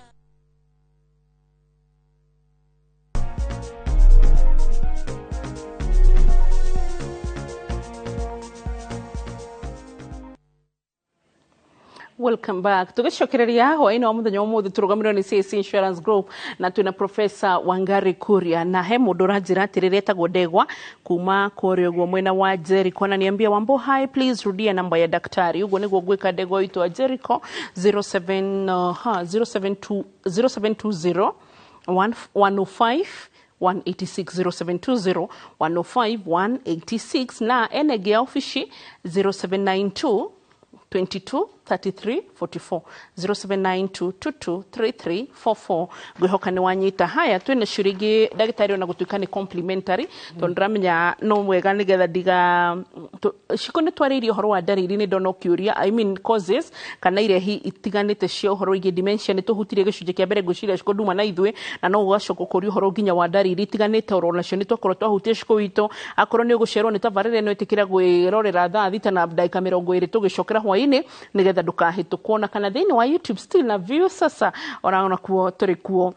Welcome back. Tugicokereria hwaĩ-inĩ wa mũthenya wa ũmũthĩ tũrũgamĩrĩirwo nĩ CAC Insurance Group na twĩna Professor Wangari Kuria, na he mũndũ ũranjĩra atĩrĩrĩ etagwo Ndegwa kuma kũrĩa ũguo mwena wa Jericho, na niambia Wambo, hi, please rudia namba ya daktari. Ũguo nĩguo ngwĩka, Ndegwa witũ wa Jericho, 07 ha 072 0720 105 186, 0720 105 186, na enegi ya ofici 0792 22 33 44, 0792 22 33 44. Ngwihoka nĩ wanyita. Haya, twĩna ciũria ingĩ, ndagĩtarĩ, ona gũtuĩka nĩ complimentary, tondũ ndĩramenya no mwega nĩgetha ndiga ciko nĩ twarĩirie ũhoro wa ndariri, nĩ ndona ũkĩũria, I mean causes kana irehi itiganĩte cia ũhoro wĩgiĩ dementia. Nĩ tũhutirie gĩcunjĩ kĩa mbere, ngwĩciria ciko nduma na ithuĩ, na no ũgacoka ũkũria ũhoro nginya wa ndariri itiganĩte oro nacio nĩ twakorwo twahutia ciko witũ. Akorwo nĩ ũgũcerwo nĩ tabarĩra ĩno, ĩtĩkĩra kwĩrorera thaa 6:20 tũgĩcokera hwaĩ-inĩ nĩgetha ndũkahĩtũkwo, na kana thĩinĩ wa YouTube still na view sasa ona kuo tũrĩ kuo.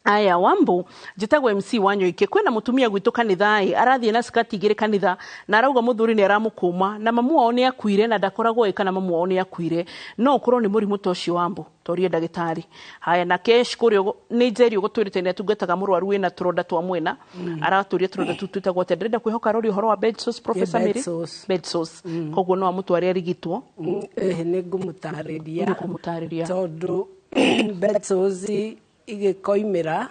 Aya, Wambo, njĩtagwo MC Wanyoike. Kwĩna mũtumia gwitũ kanitha ĩ arathiĩ na skati igĩrĩ kanitha, na arauga mũthuri nĩ aramũkũma, na mamu wao nĩ akuire, na ndakoragwo ĩ kana mamu wao nĩ akuire. No ũkorwo nĩ mũrimũ ta ũcio, Wambo? Torie ndagĩtarĩ. Haya, na kesh kũrĩa nĩ Njeri ũgũtwĩrĩte nĩ atungataga mũrwaru wĩna tũronda twa mwena. Aratũria tũronda tũu twĩtagwo atĩa. Ndĩrenda kwĩhoka rori ũhoro wa bed sores, Professor Bed Mary. Sores. Bed sores, koguo no amũtware arigitwo. Nĩ ngũmũtarĩria. Nĩ ngũmũtarĩria. Tondũ bed sores igĩkoimĩra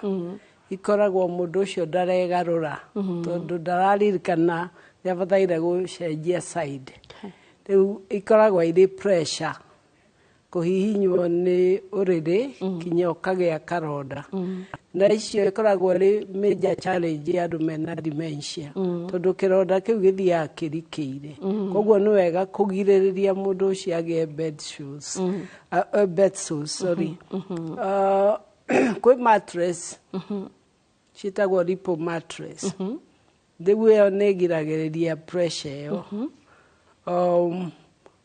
ikoragwo mũndũ ũcio ndaregarũra, tondũ ndararirikana nĩ abataire gũcenjia side. Rĩu ikoragwo irĩ pressure, kũhihinywo nĩ ũrĩrĩ nginya ũkagĩa karonda, na icio ikoragwo ĩrĩ major challenge ya andũ mena dementia, tondũ kĩronda kĩu gĩthiaga kĩrikĩire. Koguo nĩ wega kũgirĩrĩria mũndũ ũcio agĩe bed sores, bed sores, sorry. Kwĩ mattress ciĩtagwo lipo mattress. Rĩu ĩyo nĩ ĩgiragĩrĩria pressure ĩyo.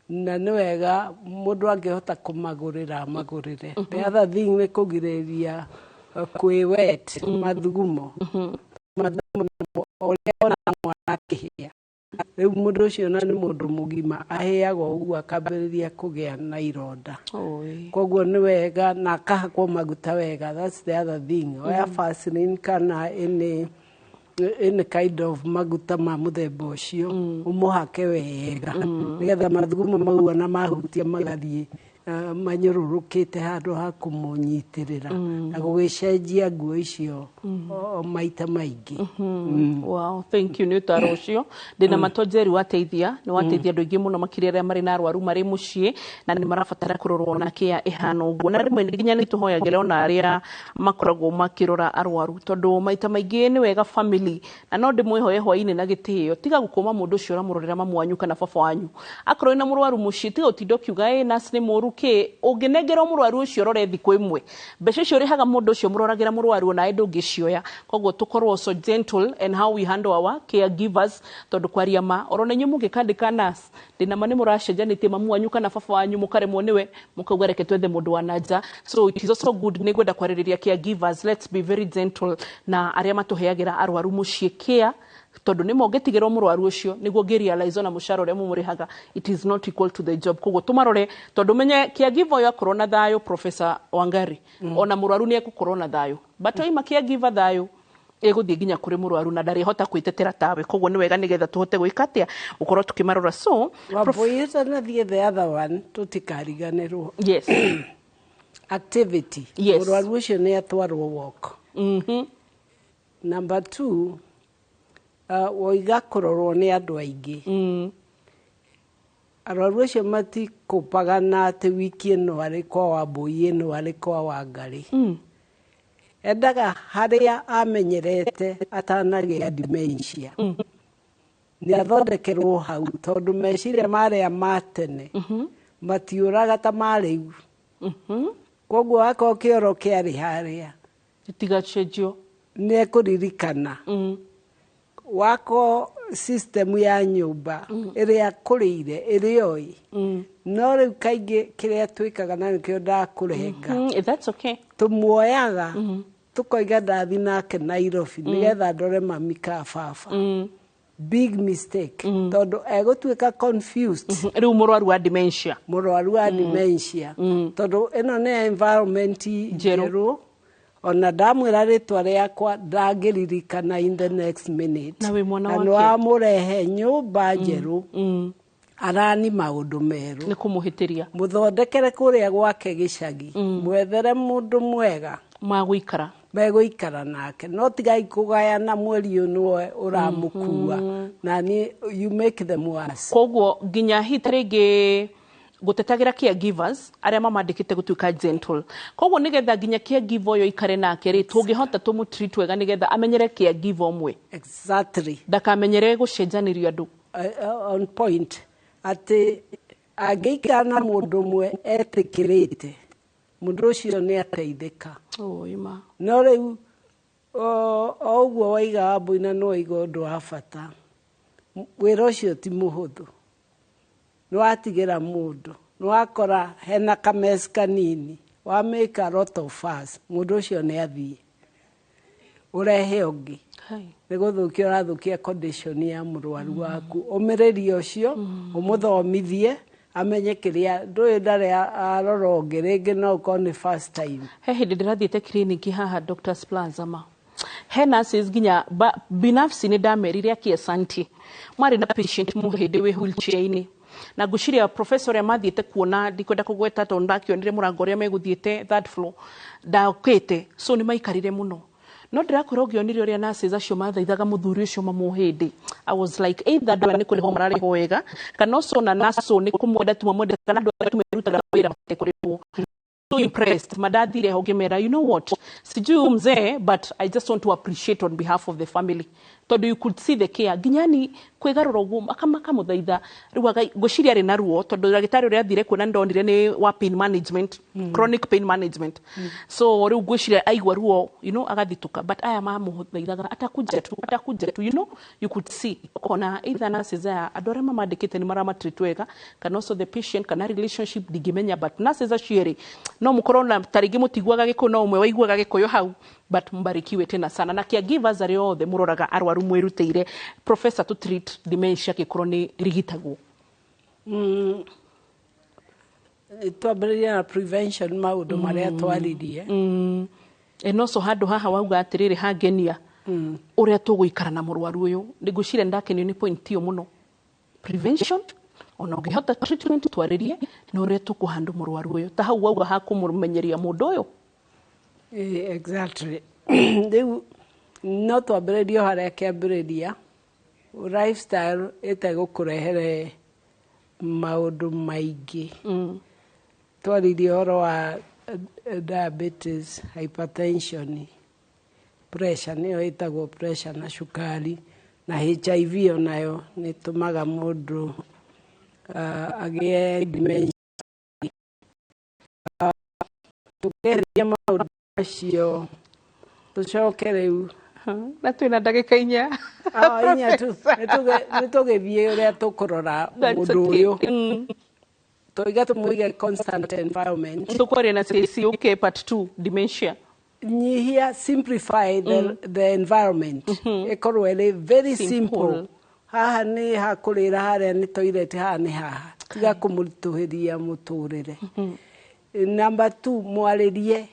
Na nĩ wega mũndũ angĩhota kũmagũrĩra amagũrĩre. The other thing nĩ kũgirĩrĩria kwĩ wet mathugumo. Mathugumo namo, ũrĩa ona mwana akĩhĩa, rĩu mũndũ ũcio na nĩ mũndũ mũgima ahĩaga ũguo akambĩrĩria kũgĩa na ironda. Koguo nĩ wega na akahakwo maguta wega. That's the other thing. Oya Vaseline kana any kind of maguta ma mũthemba ũcio, ũmũhake wega nĩgetha mathugumo mau ona mahutia magathiĩ Manyũrũrũkĩte handũ ha kũmũnyitĩrĩra na gũgĩcenjia nguo icio o maita maingĩ. Wow, thank you nĩ ũtaro ũcio. Ndĩna mato Njeri wateithia, nĩ wateithia andũ aingĩ mũno makĩria arĩa marĩ na arwaru marĩ mũciĩ na nĩ marabatara kũrorwo na kĩa ĩhana ũguo. Na rĩmwe nginya nĩ tũhoyagĩra ona arĩa makoragwo makĩrora arwaru, tondũ maita maingĩ nĩ wega family, na no ndĩmwĩhoye hwainĩ na gĩtĩo, tiga gũkũma mũndũ ũcio ũramũrorera mamu wanyu kana baba wanyu. Akorwo wĩna mũrwaru mũciĩ, tiga ũtinda ũkiuga ĩ nurse nĩ mũru kĩ, ũngĩnengerwo mũrwaru ũcio ũrore thikũ ĩmwe, mbeca icio ũrĩhaga mũndũ ũcio mũroragĩra mũrwaru onawe ndũngĩcioya. Koguo tũkorwo so gentle and how we handle our caregivers, tondũ kwaria ma oro na inyuĩ mũngĩkandĩka nurse, ndĩna ma nĩ mũracenjanĩtie mamu wanyu kana baba wanyu, mũkaremwo nĩwe, mũkauga reke twethe mũndũ wa na nja. So it is also good, nĩ ngwenda kwarĩrĩria caregivers, let's be very gentle na arĩa matũheagĩra arwaru mũciĩ care, tondũ nĩ ũngĩtigĩrwo mũrwaru ũcio nĩguo ũngĩ realize ona mũcara ũrĩa mũmũrĩhaga, it is not equal to the job. Koguo tũmarore, tondũ menye caregiver ũyũ akorwo na thayũ, Professor Wangari, ona mũrwaru nĩ egũkorwo na thayũ, but oima caregiver thayũ ĩgũthiĩ nginya kũrĩ mũrwaru na ndarĩhota kwĩtetera tawe. Koguo nĩ wega nĩgetha tũhote gwĩka atĩa, gũkorwo tũkĩmarora. So Wambui, ũtanathiĩ the other one, tũtikariganĩrwo activity. Mũrwaru ũcio nĩ atwarwo walk. Number two, woiga kũrorwo nĩ andũ aingĩ. Arwaru acio matikũpaga na atĩ wiki ĩno arĩ kwa Wambui, ĩno arĩ kwa Wangarĩ. Endaga harĩa amenyerete atanagĩa dementia. Nĩ athondekerwo hau, tondũ meciria marĩa ma tene matiũraga ta ma rĩu. Koguo akorwo kĩoro kĩarĩ harĩa gĩtigacenjio, nĩ ekũririkana. Wako system ya nyũmba ĩrĩa akũrĩire ĩrĩa oĩ. No rĩu kaingĩ kĩrĩa twĩkaga, na nĩkĩo ndakũrenga, That's okay. Tũmuoyaga tũkoiga ndathi nake Nairobi nĩgetha ndore mami ka baba. Big mistake, tondũ egũtuĩka confused. Rĩu mũrwaru wa dementia. Mũrwaru wa dementia, tondũ ĩno nĩ environment njerũ, ona ndamwĩra rĩtwa rĩakwa ndangĩririkana in the next minute. Na wĩ mwana Na wake. nĩ wamũrehe nyũmba njerũ, arani maũndũ merũ. Nĩ kũmũhĩtĩria. Mũthondekere kũrĩa gwake gĩcagi, mwethere mũndũ mwega magũikara megũikara nake, no tigai kũgayana mweri ũyũ nĩwe ũramũkua na ni you make them worse. Koguo nginya hi ta rĩngĩ gũtetagĩra caregivers arĩa mamandĩkĩte gũtuĩka gentle, koguo nĩgetha nginya caregiver ũyũ aikare nake rĩ, tũngĩhota tũmũtreat wega nĩgetha amenyere caregiver ũmwe. Ndakamenyere gũcenjanĩrio andũ. On point, atĩ angĩikara na mũndũ ũmwe etĩkĩrĩte, mũndũ ũcio nĩ ateithĩka. Ĩma. No rĩu o ũguo waiga, Wambui, na nĩ waiga ũndũ wa bata, wĩra ũcio ti mũhũthũ. Nĩ watigĩra mũndũ, nĩ wakora hena kamesi kanini, wa make a lot of fuss, mũndũ ũcio nĩ athiĩ, ũrehe ũngĩ, nĩ gũthũkia ũrathũkia condition ya mũrwaru waku. Ũmĩrĩrie ũcio, ũmũthomithie amenye kĩrĩa ndũĩ, ndarĩ arora ũngĩ rĩngĩ, no ũkorwo nĩ first time. He hĩndĩ ndĩrathiĩte clinic haha Doctors Plaza, ma he nurses nginya binafsi nĩ ndamerire aki asanti, marĩ na patient mũhĩndĩ wĩ wheelchair-inĩ, na ngwĩciria professor ũrĩa mathiĩte kuona, ndikwenda kũgweta tondũ ndakĩonire mũrango ũrĩa megũthiĩte third floor ndokĩte, so nĩ maikarire mũno, no ndĩrakwĩra ũngĩonire ũrĩa nurses acio mathaithaga mũthuri ũcio mamũhĩndĩ, I was like, either andũ aya nĩ kũrĩhwo mararĩhwo wega, kana ũcio na nurse nĩ kũmwenda tu mamwendete, kana andũ arĩa tu merutaga wĩra matekũrĩhwo. So impressed madathire ho ngĩmera, "You know what, sijui huyu mzee, but I just want to appreciate on behalf of the family," tondũ you could see the care, nginya ni kwĩgarũra ũguo makamũthaitha. Rĩu ngwĩciria arĩ na ruo, tondũ ndagĩtarĩ ũrĩa athire kuona ndonire nĩ wa pain management, chronic pain management. So rĩu ngwĩciria aigua ruo agathitũka, but aya mamũthaithaga, "Atakuja tu, atakuja tu." You could see, ũkona either nurses aya andũ arĩa mamandĩkĩte nĩ maramatreat wega, kana also the patient, kana relationship, ndingĩmenya, but nurses acio erĩ no mũkorwo na ta rĩngĩ mũtiguaga gĩkũyũ, no ũmwe waiguaga gĩkũyũ hau, but mbarikiwe tena sana na caregivers arĩa othe mũroraga arwaru mwĩrutĩire. Professor, to treat dementia gĩkorwo nĩ rigitagwo? Twambĩrĩria na prevention, maũndũ marĩa twaririe. And also handũ haha wauga atĩrĩrĩ, hangenia ũrĩa tũgũikara na mũrwaru ũyũ. Nĩ ngwĩciria ndakenio nĩ point ĩyo mũno, prevention. Ona ũngĩhota treatment twarĩrie na ũrĩa tũkũhandũ mũrwaru ũyũ ta hau wauga hakũmũmenyeria mũndũ ũyũ. Exactly. Rĩu no twambĩrĩrie o harĩa kĩambĩrĩria, lifestyle ĩtegũkũrehere maũndũ maingĩ. Twaririe ũhoro wa diabetes, hypertension, pressure nĩyo ĩtagwo pressure na cukari na HIV onayo nĩ ĩtũmaga mũndũ agĩe dementia. Tũkĩeheria maũndũ macio tũcoke rĩu na twĩna ndagĩka 4. Ah, 4 tu. Nĩ tũgĩthiĩ ũrĩa tũkũrora mũndũ ũyũ. Tũiga tũmũige constant environment. Tũkwaria na CIC, okay, part 2 dementia. Nyihia, simplify the environment, ĩkorwo ĩrĩ very simple. Simple. Haha nĩ hakũrĩra, harĩa nĩ toilet, haha nĩ haha, tiga kũmũritũhĩria mũtũrĩre. Number 2, mwarĩrie.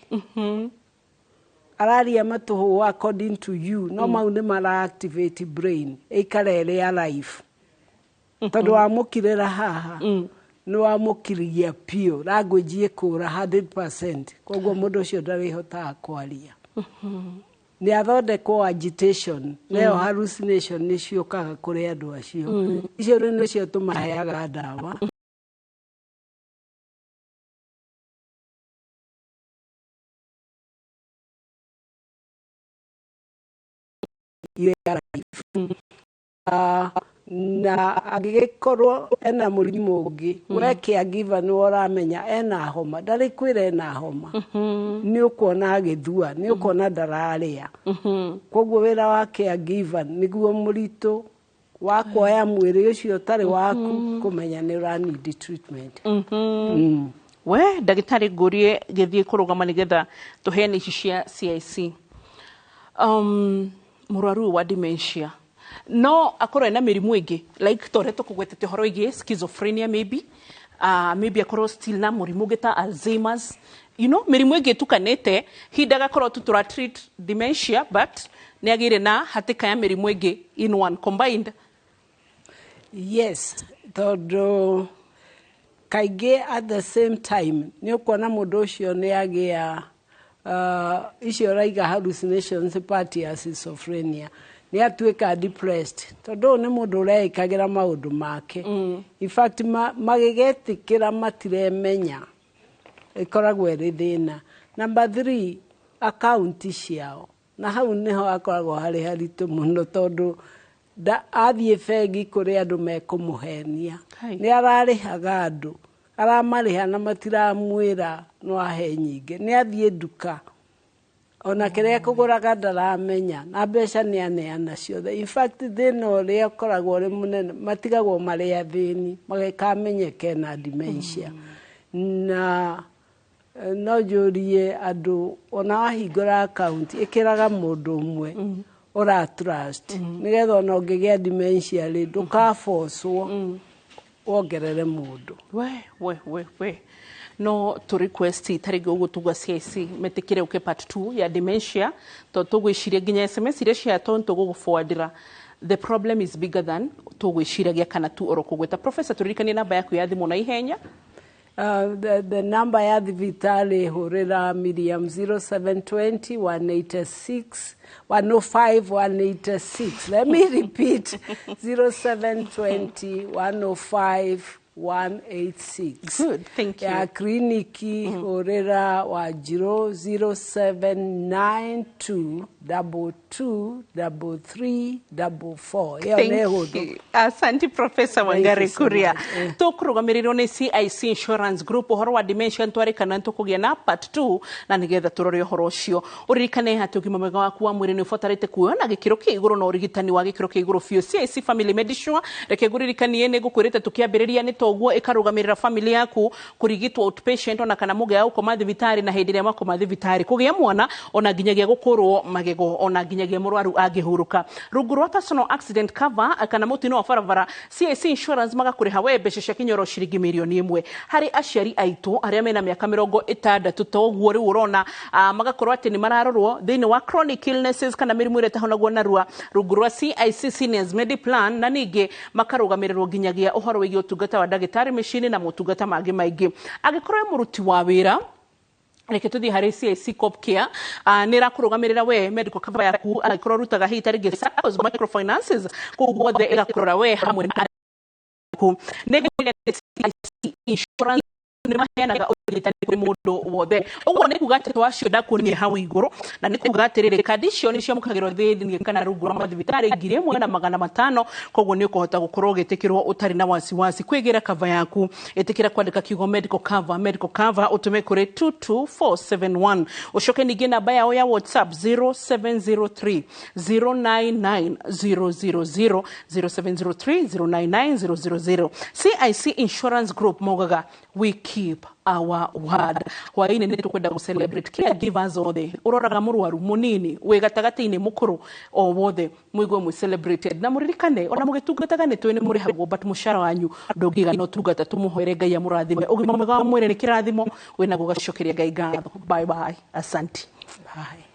Araria matũhũ according to you, no mau nĩ mara activate brain ĩikare ĩrĩ alive, tondũ wamũkirĩra haha nĩ wamũkiriria biũ, language ĩkũra 100%. Koguo mũndũ ũcio ndarĩhotaga kwaria, nĩ athondekwo agitation nayo hallucination nĩ ciũkaga kũrĩ andũ acio. Icio rĩu nĩcio tũmaheaga ndawa. Irĩ alive. Na angĩgĩkorwo ena mũrimũ ũngĩ, we caregiver nĩwe ũramenya ena homa, ndarĩ kwĩra ena homa, nĩ ũkuona agĩthua, nĩ ũkuona ndararĩa. Koguo wĩra wa caregiver nĩguo mũritũ wa kuoya mwĩrĩ ũcio ũtarĩ waku kũmenya nĩ ũra need treatment. We ndagĩtarĩ, ngũrie gĩthiĩ kũrũgama nĩgetha tũheane ici cia CIC. Mũrwaru ũyũ wa dementia no akorwo ena mĩrimũ ĩngĩ like ta ũrĩa tũkũgwetete ũhoro wĩgiĩ schizophrenia, maybe akorwo still na mũrimũ ũngĩ ta Alzheimer's, mĩrimũ ĩngĩ ĩtukanĩte, hinda agakorwo tu tũra treat dementia but nĩ agĩire na hatĩka ya mĩrimũ ĩngĩ in one combined. Yes, tondũ kaingĩ at the same time nĩ ũkuona mũndũ ũcio nĩ agĩa icio ũraiga hallucinations, part ya schizophrenia, nĩ atuĩka depressed, tondũ ũyũ nĩ mũndũ ũreĩkagĩra maũndũ make. In fact, magĩgetĩkĩra matiremenya, ĩkoragwo ĩrĩ thĩna. Number 3, akaunti ciao, na hau nĩho akoragwo harĩ haritũ mũno, tondũ athiĩ bengi kũrĩ andũ mekũmũhenia nĩ ararĩhaga andũ, aramarĩha na matiramwĩra no ahe nyingĩ. Nĩ athiĩ nduka ona kĩrĩa kũgũraga ndaramenya, na mbeca nĩ aneana ciothe. In fact, thĩna ũrĩa ũkoragwo ũrĩ mũnene, matigagwo marĩ athĩni magĩkamenyeke na dementia. Na no njũrie andũ, ona wahingũra akaunti, ĩkĩraga mũndũ ũmwe ũra trust, nĩgetha ona ũngĩgĩa dementia rĩ, ndũkabocwo wongerere mũndũ. We we we we, no tũ request tarĩngĩ ũguo tugua CIC metĩkĩre ũke part 2 ya dementia, tondũ tũgwĩciria nginya SMS iria ciatwo nĩ tũgũgũforwardĩra. The problem is bigger than tũgwĩciragia kana tu oro kũgweta. Professor, tũririkanie namba yaku ya thimũ na ihenya. The number ya thibitarĩ, hũrĩra Miriam, 0720 186 105 186. Let me repeat, 0720 105 186. Good, thank you. Ya kliniki, hũrĩra Wanjirũ, 0792 22 33 44. Ĩyo nĩ hũthũ. Thank you. Asante, Professor Thank you Wangari so Kuria. much. Tũkũrũgamĩrĩrwo nĩ CIC Insurance Group ũhoro wa dementia, ntwarĩkana nĩtũkũgĩa na part 2 na nĩgetha tũrore ũhoro ũcio. Ũririkane atĩ ũgima mwega waku wa mwĩrĩ nĩ ũbatarĩte kuoywo na gĩkĩro kĩa igũrũ na ũrigitani wa gĩkĩro kĩa igũrũ biũ. CIC Family Medisure, reke ngũririkanie nĩ ngũkwĩrĩte tũkĩambĩrĩria nĩ to Ũguo ĩkarũgamĩrĩra family yaku kũrigitwo outpatient, ona kana mũgĩa gũkoma thibitarĩ, na hĩndĩ ĩrĩa makoma thibitarĩ, kũgĩa mwana, ona nginyagia gũkũrwo magego, ona nginyagia mũrwaru angĩhurũka. Rungu rwa personal accident cover kana mũtino wa barabara, CIC Insurance magakũrĩha we mbeca cia kinyoro ciringi 1,000,000 harĩ aciari aitũ arĩa mena mĩaka 60. Ta ũguo rĩu ũrona, magakorwo atĩ nĩ mararorwo thĩinĩ wa chronic illnesses kana mĩrimũ ĩrĩa ĩtahonagwo narua rungu rwa CIC Seniors Mediplan, na ningĩ makarũgamĩrĩrwo nginyagia ũhoro wĩgiĩ ũtungata wa ndagĩtarĩ mĩciĩ-inĩ na motungata mangĩ maingĩ. Angĩkorwo wĩ mũruti wa wĩra, reke tuthiĩ harĩ CIC Cop Care. Nĩ ĩrakũrũgamĩrĩra we medical cover yaku angĩkorwo ũrutaga hihi ta rĩngĩ SACCOs, microfinances, kũu guothe ĩgakũrora we hamwe na aku. Nĩ CIC Insurance nĩ maheanaga ũrigitani kũrĩ mũndũ wothe. Ũguo nĩ kuga atĩ twacio ndakuonia hau igũrũ, na nĩ kuga atĩrĩrĩ, kandi icio nĩ ciamũkagĩrwo thĩinĩ kana rungu rwa mathibitarĩ 1500. Koguo nĩ ũkũhota gũkorwo ũgĩtĩkĩrwo ũtarĩ na wasiwasi kwĩgĩra cover yaku. Ĩtĩkĩra kwandĩka kiugo "medical cover", "medical cover", ũtũme kũrĩ 22471. Ũcoke ningĩ namba yao ya WhatsApp, 0703 099 000, 0703 099 000. CIC Insurance Group maugaga, "We keep our word." Hwaĩ-inĩ nĩ tũkwenda gũ celebrate caregivers othe, ũroraga mũrwaru mũnini, wĩ gatagatĩ-inĩ, mũkũrũ, o wothe mũigue mwĩ celebrated, na mũririkane ona mũgĩtungataga nĩ tũĩ nĩ mũrĩhagwo, but mũcara wanyu ndũngĩigana ũtungata. Tũmũhoere Ngai amũrathime. Ũgima mwega wa mwĩrĩ nĩ kĩrathimo, wĩnaguo gacokeria Ngai ngatho. Bye bye, asanti. Bye.